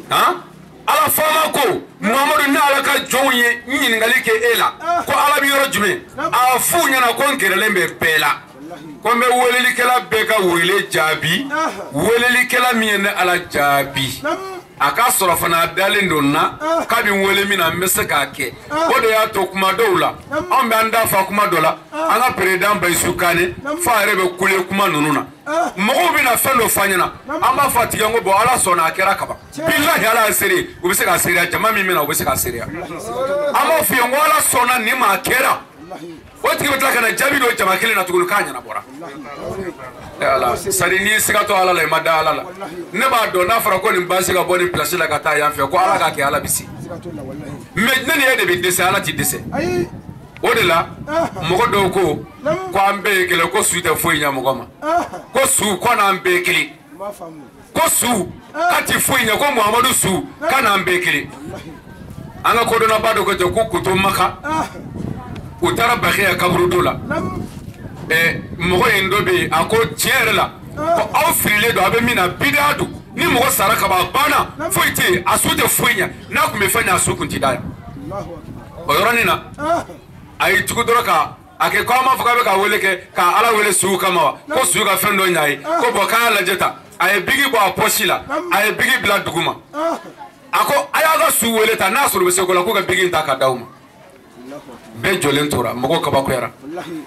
han ala faama ko Muhamadu ne ala ka jɔnw ye n ɲininkali kɛ e la ko ala bɛ yɔrɔ jumɛn a f'u ɲɛna ko n gɛrɛlen bɛ bɛɛ la Ko n bɛ welelikɛla bɛɛ ka wele jaabi welelikɛla min ye ne Ala jaabi a k'a sɔrɔ fana a dalen don n na k'a bɛ n wele min na n bɛ se k'a kɛ o de y'a to kuma dɔw la anw bɛ an da fa kuma dɔ la an ka président Bayisu Kane f'a yɛrɛ bɛ kule kuma ninnu na mɔgɔw bɛna fɛn dɔ f'an ɲɛna an b'a fɔ a tigi ye ko bon Ala sɔnna a kɛra kaban bilahi Ala y'a seere u bɛ se k'a seereya jama min bɛna u bɛ se k'a seereya an b'a f'i ye ko Ala sɔnna nin ma a kɛra o tigi bɛ tila ka na jaabi dɔ jama kelen na tuguni k'a ɲɛnabɔra ala sari n'i siga to Ala la i ma da Ala la ne b'a dɔn n'a fɔra ko nin baasi ka bɔ nin place la ka taa yan fɛ ko Ala k'a kɛ Ala bɛ se mais ne ni e de bɛ dɛsɛ Ala tɛ dɛsɛ o de la mɔgɔ dɔw ko ko an bɛɛ ye kelen ko su tɛ foyi ɲɛ mɔgɔ ma ko su ko n'an bɛɛ ye kelen ko su k'a tɛ foyi ɲɛ ko Muhamadu su k'a n'an bɛɛ ye kelen an ka kodɔnnaba dɔ ko ten ko Koto Maka u taara Bakiya kaburudo la mɔgɔ in dɔ bɛ yen a ko tiɲɛ yɛrɛ la ko aw fililen don a bɛ min na bidaa don ni mɔgɔ sara ka ban a banna foyi tɛ yen a su tɛ foyi ɲɛ n'a tun bɛ fɛn ɲɛ a su tun tɛ da yan o yɔrɔnin na a y'i tugu dɔrɔn ka a kɛ ko an b'a fɔ k'a bɛ ka wele kɛ ka Ala wele suw kama wa ko su ka fɛn dɔ ɲɛ a ye ko bɔn k'a y'a lajɛ tan a ye bigi bɔ a pɔsi la a ye bigi bila dugu ma a ko a y'a ka su wele tan n'a sɔrɔ u bɛ se ko la k'u ka bigi in ta ka d'aw ma bɛɛ jɔlen tora mɔgɔw kabakoyara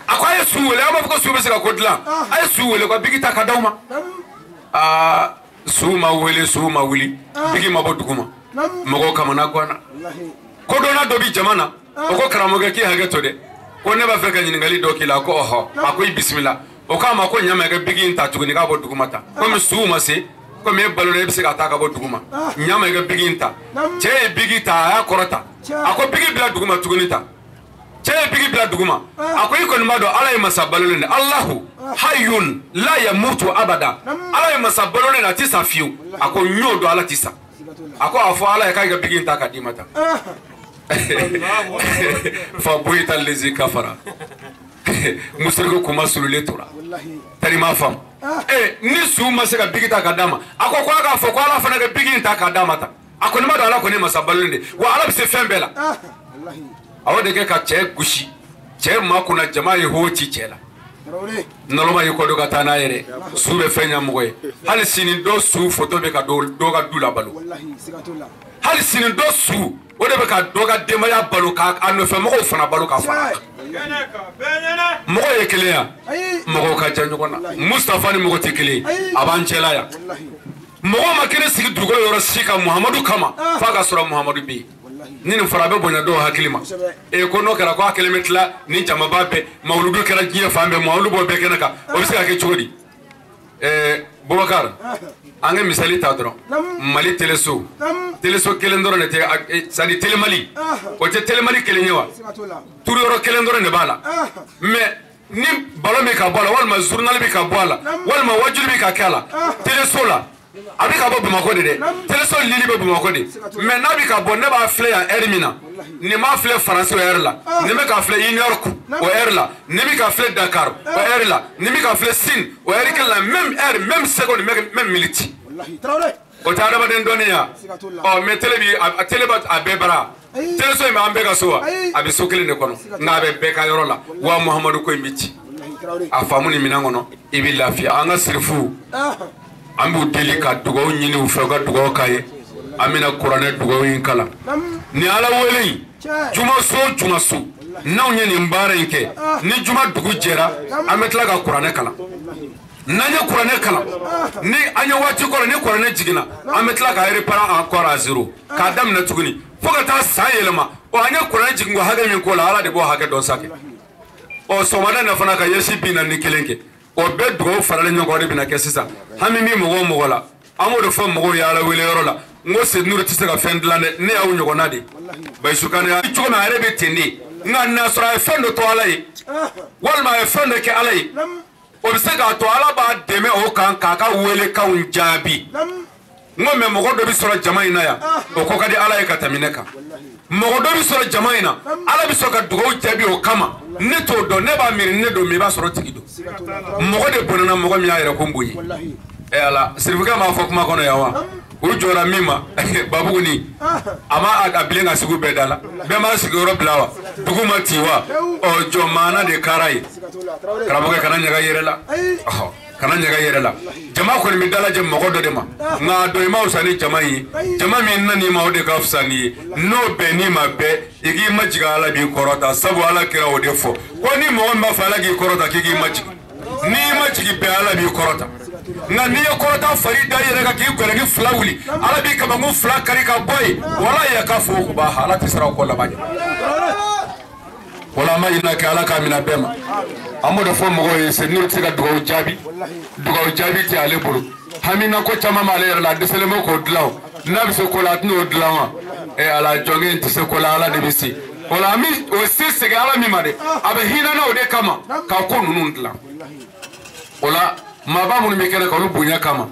a ko a ye su wele an b'a fɔ ko su bɛ se ka ko dilan a ye su wele ka bigi ta ka d'aw ma aa su ma wele su ma wuli bigi ma bɔ dugu ma mɔgɔw kamana ganna kodɔnna dɔ bi jama na o ko karamɔgɔkɛ k'i hakɛ to dɛ ko ne b'a fɛ ka ɲininkali dɔ k'i la ko ɔhɔ a ko i bisimila o k'a ma ko ɲama i ka bigi in ta tuguni k'a bɔ dugu ma ta komi su ma se komi e balola e bɛ se ka taa ka bɔ dugu ma ɲama i ka bigi in ta cɛ ye bigi ta a y'a kɔrɔta a ko bigi bila dugu ma tuguni ta cɛ ye bigi bila dugu ma a ko i kɔni b'a dɔn Ala ye masa balolen de Alahu hayun la yamutu abada Ala ye masa balolen de a tɛ sa fiyewu a ko n y'o dɔn Ala tɛ sa a ko a fɔ Ala ye k'a ka bigi in ta k'a d'i ma ta fa boyita lezi kafara musiriki kuma sululen tora tari m'a faamu ni su ma se ka bigi ta k'a d'a ma a ko a k'a fɔ ko Ala fana ka bigi in ta k'a d'a ma ta a kɔni b'a dɔn Ala kɔni ye masa balolen de wa Ala bɛ se fɛn bɛɛ la a y'o de kɛ ka cɛ gosi cɛ ma kunna jama ye ho ci cɛ la naloma y'i kɔ don ka taa n'a yɛrɛ su bɛ fɛn ɲɛ mɔgɔ ye hali sini dɔ su foto bɛ ka dɔ ka du la balo hali sini dɔ su o de bɛ ka dɔ ka denbaya balo k'a nɔfɛmɔgɔw fana balo k'a fara mɔgɔ ye kelen yan mɔgɔw ka jan ɲɔgɔn na Mustafa ni mɔgɔ tɛ kelen a b'an cɛla yan mɔgɔ ma kelen sigi dugukolo yɔrɔ si kan Muhamadu kama f'a ka sɔrɔ Muhamadu bɛ yen ni nin fɔra a bɛ bonya dɔw hakili ma ko n'o kɛra ko a kelen bɛ tila ni jamaba bɛɛ mawuludu kɛra diɲɛ fan bɛɛ mawuludu b'o bɛɛ kɛnɛ kan o bɛ se ka kɛ cogo di Bubakar an ka misali ta dɔrɔn Mali teleso teleso kelen dɔrɔn de tɛ c'est à dire Telemali o tɛ Telemali kelen ye wa turu yɔrɔ kelen dɔrɔn de b'a la mais ni ballon bɛ ka bɔ a la walima journal bɛ ka bɔ a la walima wajulu bɛ ka kɛ a la teleso la a bɛ ka bɔ Bamakɔ de dɛ teleso lili bɛ Bamakɔ de mais n'a bɛ ka bɔ ne b'a filɛ yan heure min na nin b'a filɛ Faransi o heure la nin bɛ ka filɛ New York o heure la nin bɛ ka filɛ Dakar o heure la nin bɛ ka filɛ Sine o heure kelen la même heure même seconde même minute o tɛ adamaden dɔnni ya ɔ mais télé bi a télé b'a a bɛɛ bara teleso in bɛ an bɛɛ ka so wa a bɛ so kelen de kɔnɔ nka a bɛ bɛɛ ka yɔrɔ la wa Muhamadu ko in bɛ ci a faamu ni minɛn kɔnɔ i bɛ lafiya an ka sirifu an b'u deli ka dugawu ɲini u fɛ u ka dugawu k'a ye an bɛna kuranɛ dugawu in kalan ni Ala wele in juma so juma so n'anw ye nin baara in kɛ ni juma dugu jɛra an bɛ tila ka kuranɛ kalan n'an ye kuranɛ kalan ni an ye waati kɔrɔ ni kuranɛ jiginna an bɛ tila ka réparer encore à zéro k'a daminɛ tuguni fo ka taa san yɛlɛma ɔ an ye kuranɛ jigin ko hakɛ min k'o la Ala de b'o hakɛ dɔn sa kɛ ɔ sɔgɔmada in na fana ka ɲɛsin 41 kɛ o bɛɛ dugawu faralen ɲɔgɔn kan o de bɛna kɛ sisan hami bɛ mɔgɔ o mɔgɔ la an b'o de fɔ mɔgɔw ye Ala wele yɔrɔ la n ko Seydou tɛ se ka fɛn dilan dɛ ne y'aw ɲɔgɔnna de Bayisu Kane cogo min a yɛrɛ bɛ ten de nka n'a sɔrɔ a ye fɛn dɔ to Ala ye walima a ye fɛn dɔ kɛ Ala ye o bɛ se k'a to Ala b'a dɛmɛ o kan k'a ka welekanw jaabi n ko mɛ mɔgɔ dɔ bɛ sɔrɔ jama in na yan o ko ka di Ala ye ka tɛmɛ ne kan mɔgɔ dɔ bɛ sɔrɔ jama in na Ala bɛ sɔn ka dugawu jaabi o kama ne t'o dɔn ne b'a miiri ne don mais i b'a sɔrɔ tigi don mɔgɔ de bɔnɛna mɔgɔ min y'a yɛrɛ ko n bonya ala sirifukɛ m'a fɔ kuma kɔnɔ yan wa u jɔra min ma Babuguni a ma a bilen ka sugu bɛɛ da la bɛɛ m'a sigiyɔrɔ bila wa dugu ma ci wa ɔ jɔn maana de kara ye Karamɔgɔkɛ kana ɲaga yɛrɛ la kana ɲaga yɛrɛ la jama kɔni bɛ dalajɛ mɔgɔ dɔ de ma nka dɔ i ma fisa ni jama ye jama min nan'i ma o de ka fisa n'i ye n'o bɛnn'i ma bɛɛ i k'i majigin Ala b'i kɔrɔta sabu Ala kira o de fɔ ko ni mɔgɔ min b'a fɛ Ala k'i kɔrɔta k'i k'i majigin n'i ma jigin bɛɛ Ala b'i kɔrɔta nka n'i ye kɔrɔta fari da i yɛrɛ kan k'i gɛrɛni fila wuli Ala b'i kamakun fila kari ka bɔ yen walahi a ka fɔ o b'a Ala tɛ siran o kɔ laban ɲɛ. Wala an b'a ɲini kɛ Ala k'a minɛ bɛɛ ma an b'o de fɔ mɔgɔw ye Seydou tɛ se ka dugawu jaabi dugawu jaabi tɛ ale bolo hamina ko caman b'ale yɛrɛ la a dɛsɛlen bɛ k'o dilan o n'a bɛ se ko la a tɛna o dilan wa ala jɔnkɛ in tɛ se ko la Ala de bɛ se o la an bɛ o se segin Ala min ma dɛ a bɛ hinɛ na o de kama ka ko ninnu dilan o la maaba minnu bɛ kɛnɛ kan olu bonya kama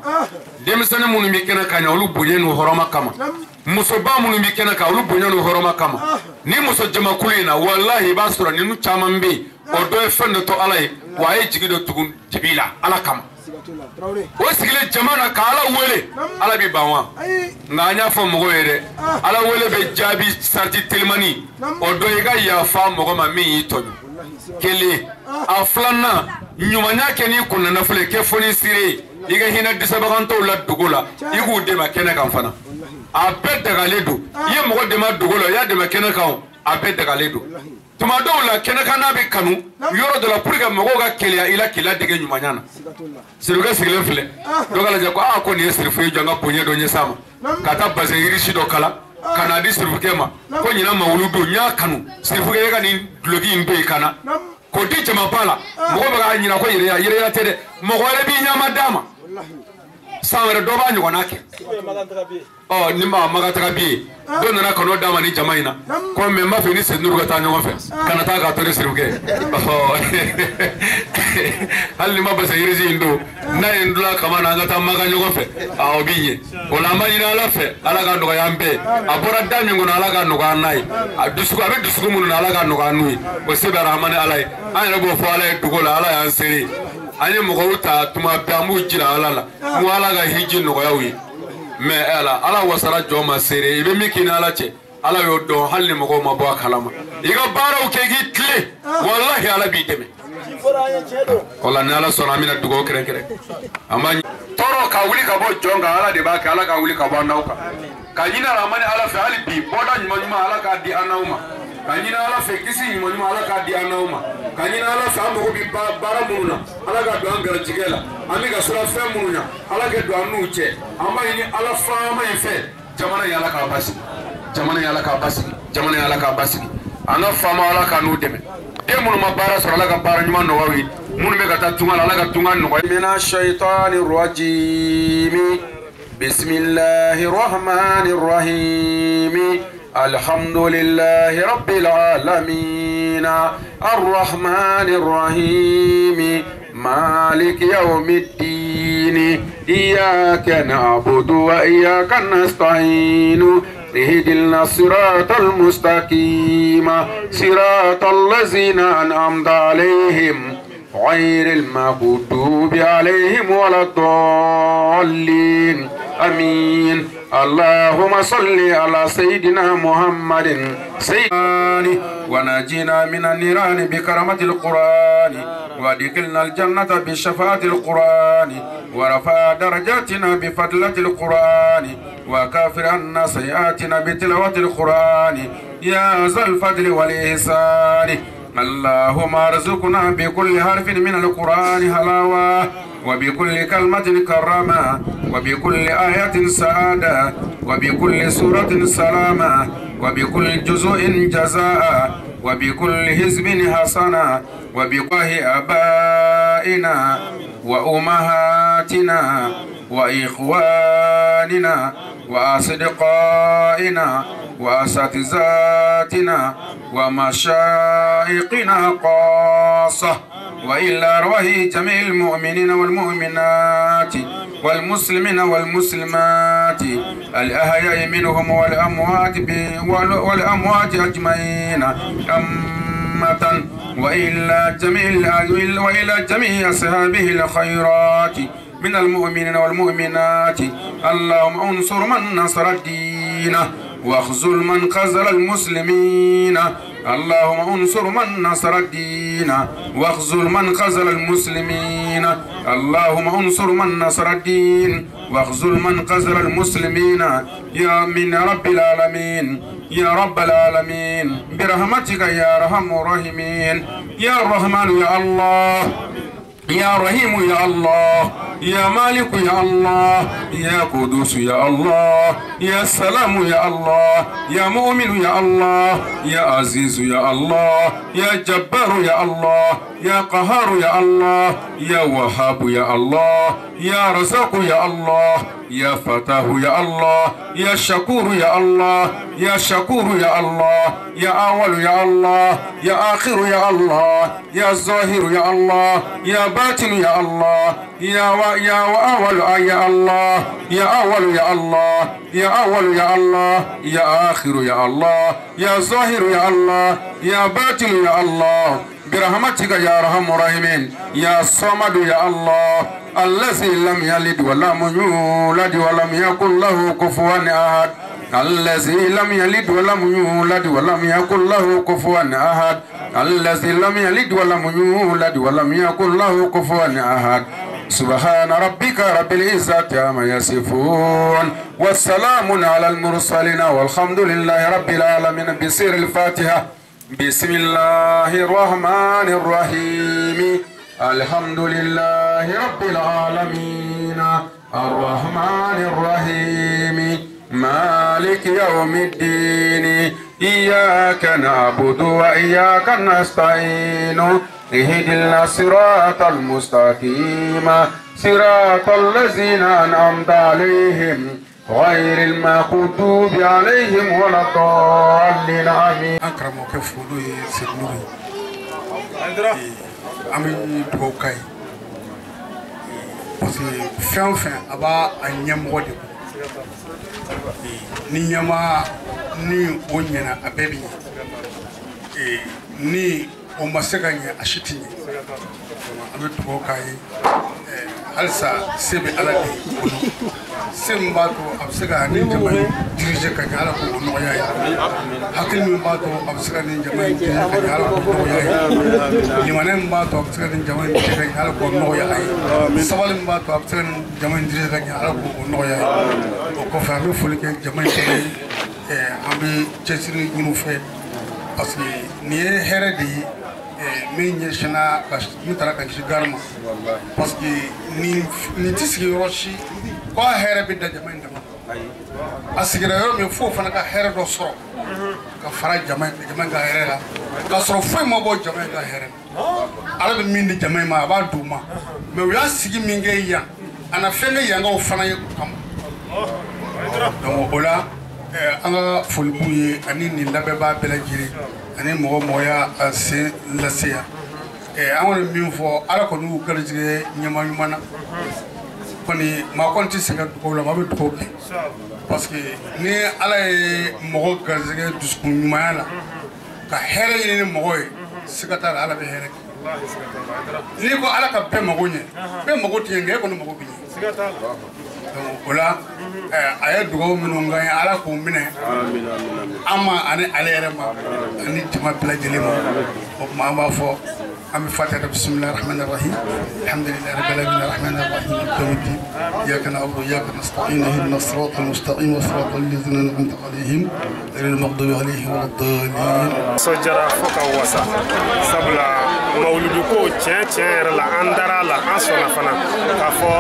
denmisɛnnin minnu bɛ kɛnɛ kan olu bonya n'u hɔrɔma kama musoba minnu bɛ kɛnɛ kan olu bonya n'u hɔrɔma kama ni muso jamakulu in na walahi i b'a sɔrɔ ninnu caman bɛ yen o dɔ ye fɛn dɔ to Ala ye wa a ye jigi dɔ tugun dibi la Ala kama o sigilen jama na ka Ala wele Ala bɛ ban wa nka an y'a fɔ mɔgɔw ye dɛ Ala wele bɛ jaabi sarati telimani o dɔ i ka yafa mɔgɔ ma min y'i tɔɲɔ kelen a filanan ɲumanya kɛ n'i kunna nafolo ye kɛ fonisire ye i ka hinɛ dɛsɛbagatɔw la dogo la i k'u dɛmɛ kɛnɛ kan fana a bɛɛ dagalen don i ye mɔgɔ dɛmɛ dogo la i y'a dɛmɛ kɛnɛ kan a bɛɛ dagalen don tuma dɔw la kɛnɛkan bɛ kanu yɔrɔ dɔ la pour que mɔgɔw ka keleya i la k'i ladege ɲumanya na Sirikɛ sigilen filɛ dɔ ka lajɛ ko aa ko nin ye sirifu ye jɔ n ka bonya dɔ ɲɛsin a ma ka taa bazɛn yirisi dɔ kala ka n'a di sirifukɛ ma ko ɲinan mawulu don n y'a kanu sirifukɛ e ka nin duloki in don i kan na k'o di jamaba la mɔgɔ bɛ k'a ɲina ko yɛrɛya yɛrɛya tɛ dɛ mɔgɔ wɛrɛ b'i ɲama d'a ma san wɛrɛ dɔ b'a ɲɔgɔnna kɛ ɔ ni ma maga taga bi ye dɔ nana ka n'o d'a ma ni jama in na ko mɛ n b'a fɛ ni Seydou ka taa ɲɔgɔn fɛ kana taa k'a to ni sirifukɛ hali ni ma basa yirisi in don n'a ye n dula kama na an ka taa maga ɲɔgɔn fɛ a o b'i ɲɛ o la an b'a ɲini Ala fɛ Ala ka nɔgɔya an bɛɛ a bɔra da min kɔnɔ Ala ka nɔgɔya an n'a ye a dusukun a bɛ dusukun minnu na Ala ka nɔgɔya an n'u ye o se bɛ Arahamani Ala ye an yɛrɛ b'o fɔ Ala ye dogo la Ala y'an seere an ye mɔgɔw ta tuma bɛɛ an b'u jira Ala la n ko Ala ka hiji nɔgɔya u ye mɛ ala wasara jɔn ma seere i bɛ min k'i ni Ala cɛ Ala y'o dɔn hali ni mɔgɔw ma bɔ a kalama i ka baaraw kɛ k'i tilen walahi Ala b'i dɛmɛ o la ni Ala sɔnna an bɛna dugawu kɛrɛnkɛrɛn an b'a tɔɔrɔ ka wuli ka bɔ jɔn kan Ala de b'a kɛ Ala ka wuli ka bɔ an n'aw kan ka ɲini Arahamani Ala fɛ hali bi bɔda ɲuman ɲuman Ala k'a di an n'aw ma ka ɲini Ala fɛ kisi ɲuman ɲuman Ala k'a di an n'aw ma ka ɲini Ala fɛ an mago bɛ baara minnu na Ala ka don an garijɛgɛ la an bɛ ka siran fɛn minnu ɲɛ Ala ka don an n'u cɛ an b'a ɲini Ala faama in fɛ jamana in Ala k'a basigi jamana in Ala k'a basigi jamana in Ala k'a basigi an ka faama Ala k'a n'u dɛmɛ den minnu ma baara sɔrɔ Ala ka baara ɲuman nɔgɔya u ye minnu bɛ ka taa tunga la Ala ka tunga nɔgɔya. Mina shaitani rajimi bisimilahi rahmani rahimi. الحمد لله رب العالمين الرحمن الرحيم مالك يوم الدين إياك نعبد وإياك نستعين اهدنا الصراط المستقيم صراط الذين أنعمت عليهم غير المغضوب عليهم ولا الضالين آمين. اللهم صل على سيدنا محمد سيدنا ونجينا من النيران بكرامة القرآن وادخلنا الجنة بشفاعة القرآن ورفع درجاتنا بفضلة القرآن وكافر عنا سيئاتنا بتلاوة القرآن يا ذا الفضل والإحسان. اللهم ارزقنا بكل حرف من القرآن حلاوة وبكل كلمة كرامة وبكل آية سعادة وبكل سورة سلامة وبكل جزء جزاء وبكل حزب حسنة وبقاه آبائنا وأمهاتنا وإخواننا وأصدقائنا وأساتذتنا ومشايخنا خاصة وإلى أرواح جميع المؤمنين والمؤمنات والمسلمين والمسلمات الأحياء منهم والأموات أجمعين أمة وإلى جميع أصحابه الخيرات من المؤمنين والمؤمنات. اللهم انصر من نصر الدين واخذل من خذل المسلمين. اللهم انصر من نصر الدين واخذل من خذل المسلمين. اللهم انصر من نصر الدين واخذل من خذل المسلمين يا من رب العالمين يا رب العالمين برحمتك يا ارحم الراحمين يا الرحمن يا الله يا رحيم يا الله يا مالك يا الله يا قدوس يا الله يا سلام يا الله يا مؤمن يا الله يا عزيز يا الله يا جبار يا الله يا قهار يا الله يا وهاب يا الله يا رزاق يا الله يا فتاه يا الله يا شكور يا الله يا شكور يا الله يا أول يا الله يا آخر يا الله يا ظاهر يا الله يا باطن يا الله يا أول يا الله يا أول يا الله يا أول يا الله يا آخر يا الله يا ظاهر يا الله يا باطن يا الله برحمتك يا أرحم الراحمين يا صمد يا الله الذي لم يلد ولم يولد ولم يكن له كفوا أحد الذي لم يلد ولم يولد ولم يكن له كفوا أحد الذي لم يلد ولم يولد ولم يكن له كفوا أحد. سبحان ربك رب العزة عما يصفون والسلام على المرسلين والحمد لله رب العالمين. بسر الفاتحة. بسم الله الرحمن الرحيم. الحمد لله رب العالمين الرحمن الرحيم مالك يوم الدين إياك نعبد وإياك نستعين اهدنا الصراط المستقيم صراط الذين أنعمت عليهم غير المغضوب عليهم ولا الضالين. آمين. أكرم كفولي سيدنوري أمين دوكاي parce que fɛn o fɛn a b'a a ɲɛmɔgɔ de bolo ni ɲɛma ni o ɲɛna a bɛɛ bɛ ɲɛ ni o ma se ka ɲɛ a si tɛ ɲɛ. An bɛ dugawu k'a ye halisa se bɛ Ala de bolo se min b'a to a bɛ se ka nin jama in diriger ka ɲɛ Ala k'o nɔgɔya ye hakili min b'a to a bɛ se ka nin jama in diriger ka ɲɛ Ala k'o nɔgɔya ye limaniya min b'a to a bɛ se ka nin jama in diriger ka ɲɛ Ala k'o nɔgɔya ye sabali min b'a to a bɛ se ka nin jama in diriger ka ɲɛ Ala k'o nɔgɔya ye. O kɔfɛ an bɛ foli kɛ jama in fana ye an bɛ cɛsiri ɲini u fɛ parce que nin ye hɛrɛ de ye min ɲɛsinna ka min taara ka ɲɛsin gari ma parce que nin tɛ sigi yɔrɔ si k'a hɛrɛ bɛ da jama in dama a sigira yɔrɔ min f'o fana ka hɛrɛ dɔ sɔrɔ ka fara jama in ka hɛrɛ la k'a sɔrɔ foyi ma bɔ jama in ka hɛrɛ la. Ala bɛ min di jama in ma a b'a d'u ma mais u y'a sigi min kɛ yan a na fɛn kɛ yankaw fana ye o kama. Donc o la an ka foli b'u ye ani nin lamɛnbaa bɛɛ lajɛlen ani mɔgɔ mɔgɔ y'a sen lase yan. An kɔni min fɔ Ala kɔni y'u garijɛgɛ ɲɛma ɲuman na kɔni maa kɔni tɛ sɛgɛn dugawu la maa bɛ dugawu kɛ parce que ni Ala ye mɔgɔ garijɛgɛ dusukun ɲumanya la ka hɛrɛ ɲini ni mɔgɔ ye siga t'a la Ala bɛ hɛrɛ kɛ. N'i ko Ala ka bɛɛ mago ɲɛ bɛɛ mago tɛ ɲɛ nka e kɔni mago bɛ ɲɛ. Donc o la a ye dugawu minnu k'an ye Ala k'u minɛ an ma ani ale yɛrɛ ma ani jama bɛɛ lajɛlen ma. O tuma an b'a fɔ an bɛ Fatiha. Bisimilahi rahmani rahim alhamdulilahi rabbil alamin arrahmani rahim maliki yawmiddin iyyaka na'budu wa iyyaka nasta'in ihdina as-sirata al-mustaqim sirata alladhina an'amta alayhim ghayril maghdubi alayhim waladdallin. Nisɔndiyara fo ka wasa sabula mawuludu ko tiɲɛ yɛrɛ la an dara la an sɔnna fana k'a fɔ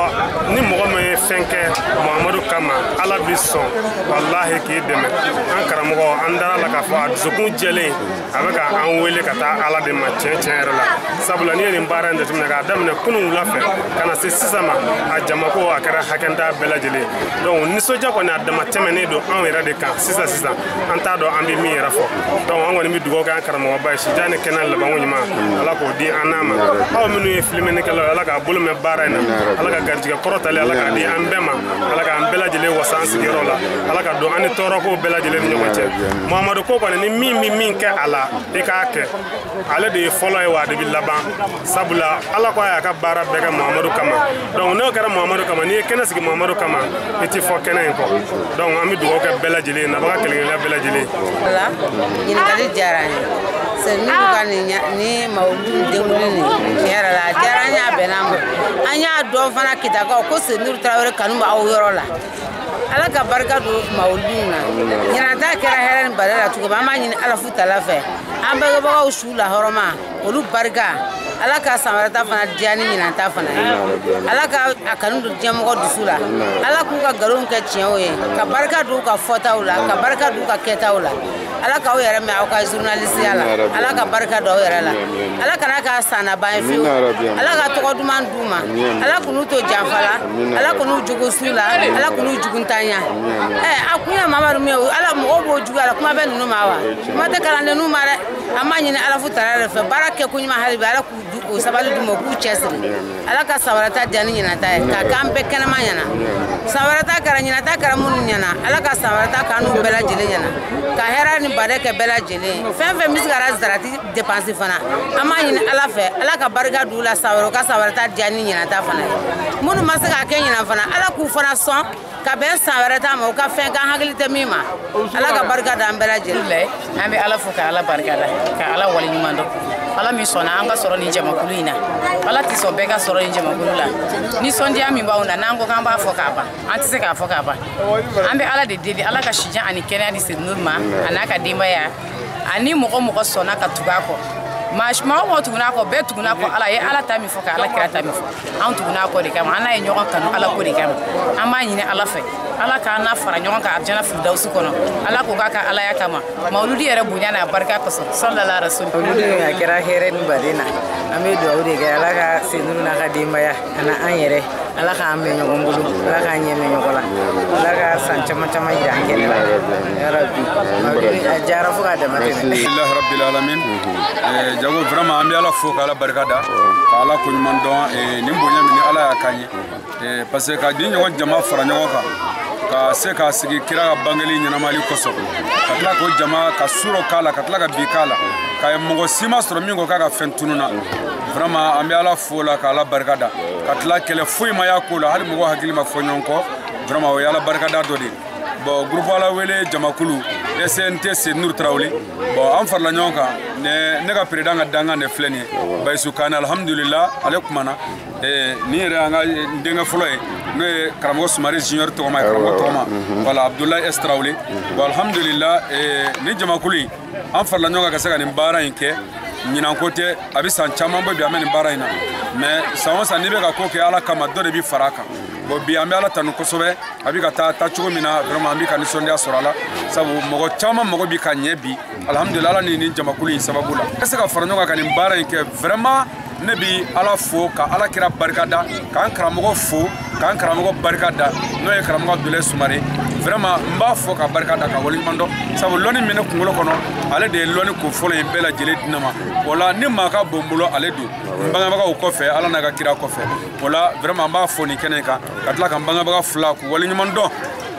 ni mɔgɔ min ye fɛn kɛ Muhamadu kama Ala bi sɔn walahi k'i dɛmɛ. An karamɔgɔ an dara la k'a fɔ a dusukun jɛlen a bɛ ka an wele ka taa Ala de ma tiɲɛ yɛrɛ la sabula n'i ye nin baara in jateminɛ k'a daminɛ kunun wula fɛ ka na se sisan ma a jamako a kɛra hakɛnta bɛɛ lajɛlen. Donc nisɔndiya kɔni a dama tɛmɛnen don anw yɛrɛ de kan sisan an t'a dɔn an bɛ min yɛrɛ fɔ. Donc an kɔni bɛ dugawu kɛ an karamɔgɔba ye sijan ni kɛnɛya labanko ɲuman Ala k'o di an n'a ma. Aw minnu ye filimenikɛlaw ye Ala k'a bolo mɛn baara in na Ala ka garijɛgɛ kɔrɔtalen Ala k'a di an bɛɛ ma Ala k'an bɛɛ lajɛlen wasa an sigiyɔrɔ la Ala ka don an ni tɔɔrɔkow bɛɛ lajɛlen ni ɲɔgɔn cɛ. Muhamadu ko kɔni ni min bɛ min kɛ a la i k'a kɛ ale de ye fɔlɔ ye wa a de bɛ laban sabula Ala ko a y'a ka baara bɛɛ kɛ Muhamadu kama. Donc n'o kɛra Muhamadu kama n'i ye kɛnɛ sigi Muhamadu kama i ti fɔ kɛnɛ in kɔ. Donc an bɛ dugawu kɛ bɛɛ lajɛlen ye nabaga kelen kelenna bɛɛ lajɛlen. Ɲininkali diyara n ye. Seydou ka nin mawuludu denkunli nin tiɲɛ yɛrɛ la a diyara an y'a bɛnna ma an y'a dɔn fana Kitakaw ko Seydou Tarawele kanu b'aw yɔrɔ la Ala ka barika don mawuludu na ɲinan ta kɛra hɛrɛ ni bada la cogo min an b'a ɲini Ala futala fɛ an bangebagaw su lahɔrɔma olu barika Ala ka san wɛrɛ ta fana diya ni ɲinan ta fana ye Ala ka a kanu don diɲɛmɔgɔ dusu la Ala k'u ka nkalonw kɛ tiɲɛw ye ka barika don u ka fɔtaw la ka barika don u ka kɛtaw la Ala k'aw yɛrɛ mɛn aw ka journalisiya la Ala ka barika don aw yɛrɛ la Ala kana k'a san laban ye fiyewu Ala ka tɔgɔ duman d'u ma Ala k'u to janfa la Ala k'u jogo su la Ala k'u juguntanya a kun ye Mamadu min ye Ala mɔgɔw b'o juguya la kuma bɛ ninnu ma wa kuma tɛ kalandenninw ma dɛ an b'a ɲini Ala futala de fɛ baara kɛ ko ɲuman hali bi Ala k'u sabali d'u ma u k'u cɛsiri Ala ka san wɛrɛ ta diya ni ɲinan ta ye k'a k'an bɛɛ kɛnɛma ɲɛna san wɛrɛ ta kɛra ɲinan ta kɛra minnu ɲɛna Ala ka san wɛrɛ ta k'an n'u bɛɛ lajɛlen ɲɛna ka hɛrɛ ni baden kɛ bɛɛ lajɛlen fɛn fɛn bɛ se ka zarati dépense fana an b'a ɲini Ala fɛ Ala ka barika d'u la san wɛrɛ ka san wɛrɛ ta diya ni ɲinan ta fana ye minnu ma se k'a kɛ ɲinan fana Ala k'u fana sɔn ka bɛn san wɛrɛ ta ma u ka fɛn k'an hakili tɛ min ma Ala ka barika d'an bɛɛ lajɛlen. An bɛ Ala fo ka Ala barika da ka Ala waleɲuman dɔn Ala min sɔnna an ka sɔrɔ nin jamakulu in na Ala tɛ sɔn bɛɛ ka sɔrɔ nin jamakulu la nisɔndiya min b'anw na n'an ko k'an b'a fɔ k'a ban an tɛ se k'a fɔ k'a ban an bɛ Ala de deli Ala ka sijan ani kɛnɛya di Seydou ma a n'a ka denbaya ani mɔgɔ mɔgɔ sɔnna ka tugu a kɔ maa o mɔgɔ tugun'a kɔ bɛɛ tugun'a kɔ Ala ye Ala ta min fɔ ka Ala kira ta min fɔ an tugun'a kɔ de kama an n'a ye ɲɔgɔn kanu Ala ko de kama an b'a ɲini Ala fɛ Ala k'an n'a fara ɲɔgɔn kan arijana firidawusu kɔnɔ Ala k'o k'a ka Alaya kama mawuludi yɛrɛ bonya n'a barika kosɔn salala rasul. Mawuludi a kɛra hɛrɛ ni baden na an bɛ dugawu de kɛ Ala ka Seydou n'a ka denbaya ani an yɛrɛ Ala k'an mɛn ɲɔgɔn bolo Ala k'an ɲɛ mɛn ɲɔgɔn la Ala ka san caman caman yira an kɛnɛ la ya Rabbi mawuludi a diyara fo k'a dama tɛmɛ. Alhamdulilahi rabbil alamin. Jago vraiment an bɛ Ala fo k'Ala barika da ka Ala koɲuman dɔn nin bonya min ni Ala y'a k'an ye parce que ka nin ɲɔgɔn jama fara ɲɔgɔn kan ka se k'a sigi kira ka bangeli ɲɛnamali kosɔn ka tila k'o jama ka suro k'a la ka tila ka bi k'a la ka mɔgɔ si ma sɔrɔ min ko k'a ka fɛn tununna vraiment an bɛ Ala fo la ka Ala barika da ka tila kɛlɛ foyi ma y'a ko la hali mɔgɔ hakili ma fɔ ɲɔgɔn kɔ vraiment o ye Ala barika da dɔ de ye. Bon groupe Ala wele jamakulu SNT Seydou Tarawele bon an farala ɲɔgɔn kan ne ka président ka dangan de filɛ nin ye Bayisu Kane alhamdulillah ale kumana nin yɛrɛ an ka denkɛ fɔlɔ ye n'o ye karamɔgɔ Sumare Junior tɔgɔma ye karamɔgɔ tɔgɔma voilà Abdoulaye S Tarawele bon alhamdulillah nin jamakulu in an farala ɲɔgɔn kan ka se ka nin baara in kɛ ɲinan ko tɛ a bɛ san caman bɔ bi an bɛ nin baara in na mais san o san n'i bɛ ka ko kɛ Ala kama dɔ de bɛ fara a kan bon bi an bɛ Ala tanu kosɛbɛ a bɛ ka taa cogo min na vraiment an bɛ ka nisɔndiya sɔrɔ a la sabu mɔgɔ caman mago bɛ ka ɲɛ bi alhamdulillah Ala ni nin jamakulu in sababu la ka se ka fara ɲɔgɔn kan ka nin baara in kɛ vraiment ne bi Ala fo ka Ala kira barika da k'an karamɔgɔ fo k'an karamɔgɔ barika da n'o ye karamɔgɔ Abdoulaye Sumare vraiment n b'a fo ka barika da ka waleɲuman dɔn sabu lɔnni min ne kunkolo kɔnɔ ale de ye lɔnni kun fɔlɔ ye bɛɛ lajɛlen di ne ma o la ni maa ka bon n bolo ale don n bangebagaw kɔfɛ Ala n'a ka kira kɔfɛ o la vraiment n b'a fo nin kɛnɛ kan ka tila ka n bangebaga fila k'u waleɲuman dɔn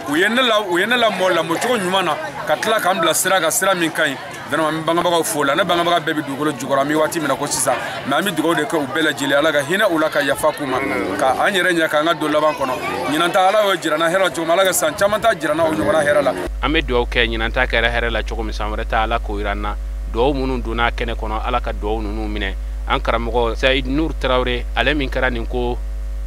u ye ne lamɔ lamɔcogo ɲuman na ka tila k'an bila sira kan sira min ka ɲi vraiment n bangebagaw fo la ne bangebaga bɛɛ bɛ dugukolo jukɔrɔ an bɛ waati min na ko sisan mais an bɛ dugawu de kɛ u bɛɛ lajɛlen Ala ka hinɛ u la ka yafa k'u ma ka an yɛrɛ ɲɛ k'an ka don laban kɔnɔ ɲinan ta Ala y'o jira n na hɛrɛ la cogo min Ala ka san caman ta jira n na o ɲɔgɔnna hɛrɛ la. An bɛ dugawu kɛ ɲinan ta kɛra hɛrɛ la cogo min san wɛrɛ ta Ala k'o jira n na dugawu minnu donna kɛnɛ kɔnɔ Ala ka dugawu ninnu minɛ an karamɔgɔ Seydou Nour Tarawele ale min kɛra nin ko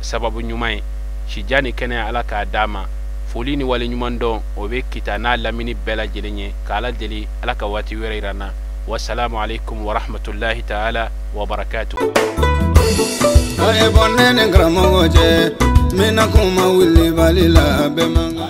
sababu ɲuman ye sijan ni kɛnɛya Ala k'a d'a ma foli ni waleɲuman dɔn o bɛ Kita n'a lamini bɛɛ lajɛlen ye k'Ala deli Ala ka waati wɛrɛ yira n na wasalamu aleykum wa rahmatulahi taala wa barakatuhu. A ye bɔ ne ni karamɔgɔ cɛ n bɛna kuma wulibali la bɛɛ man kan.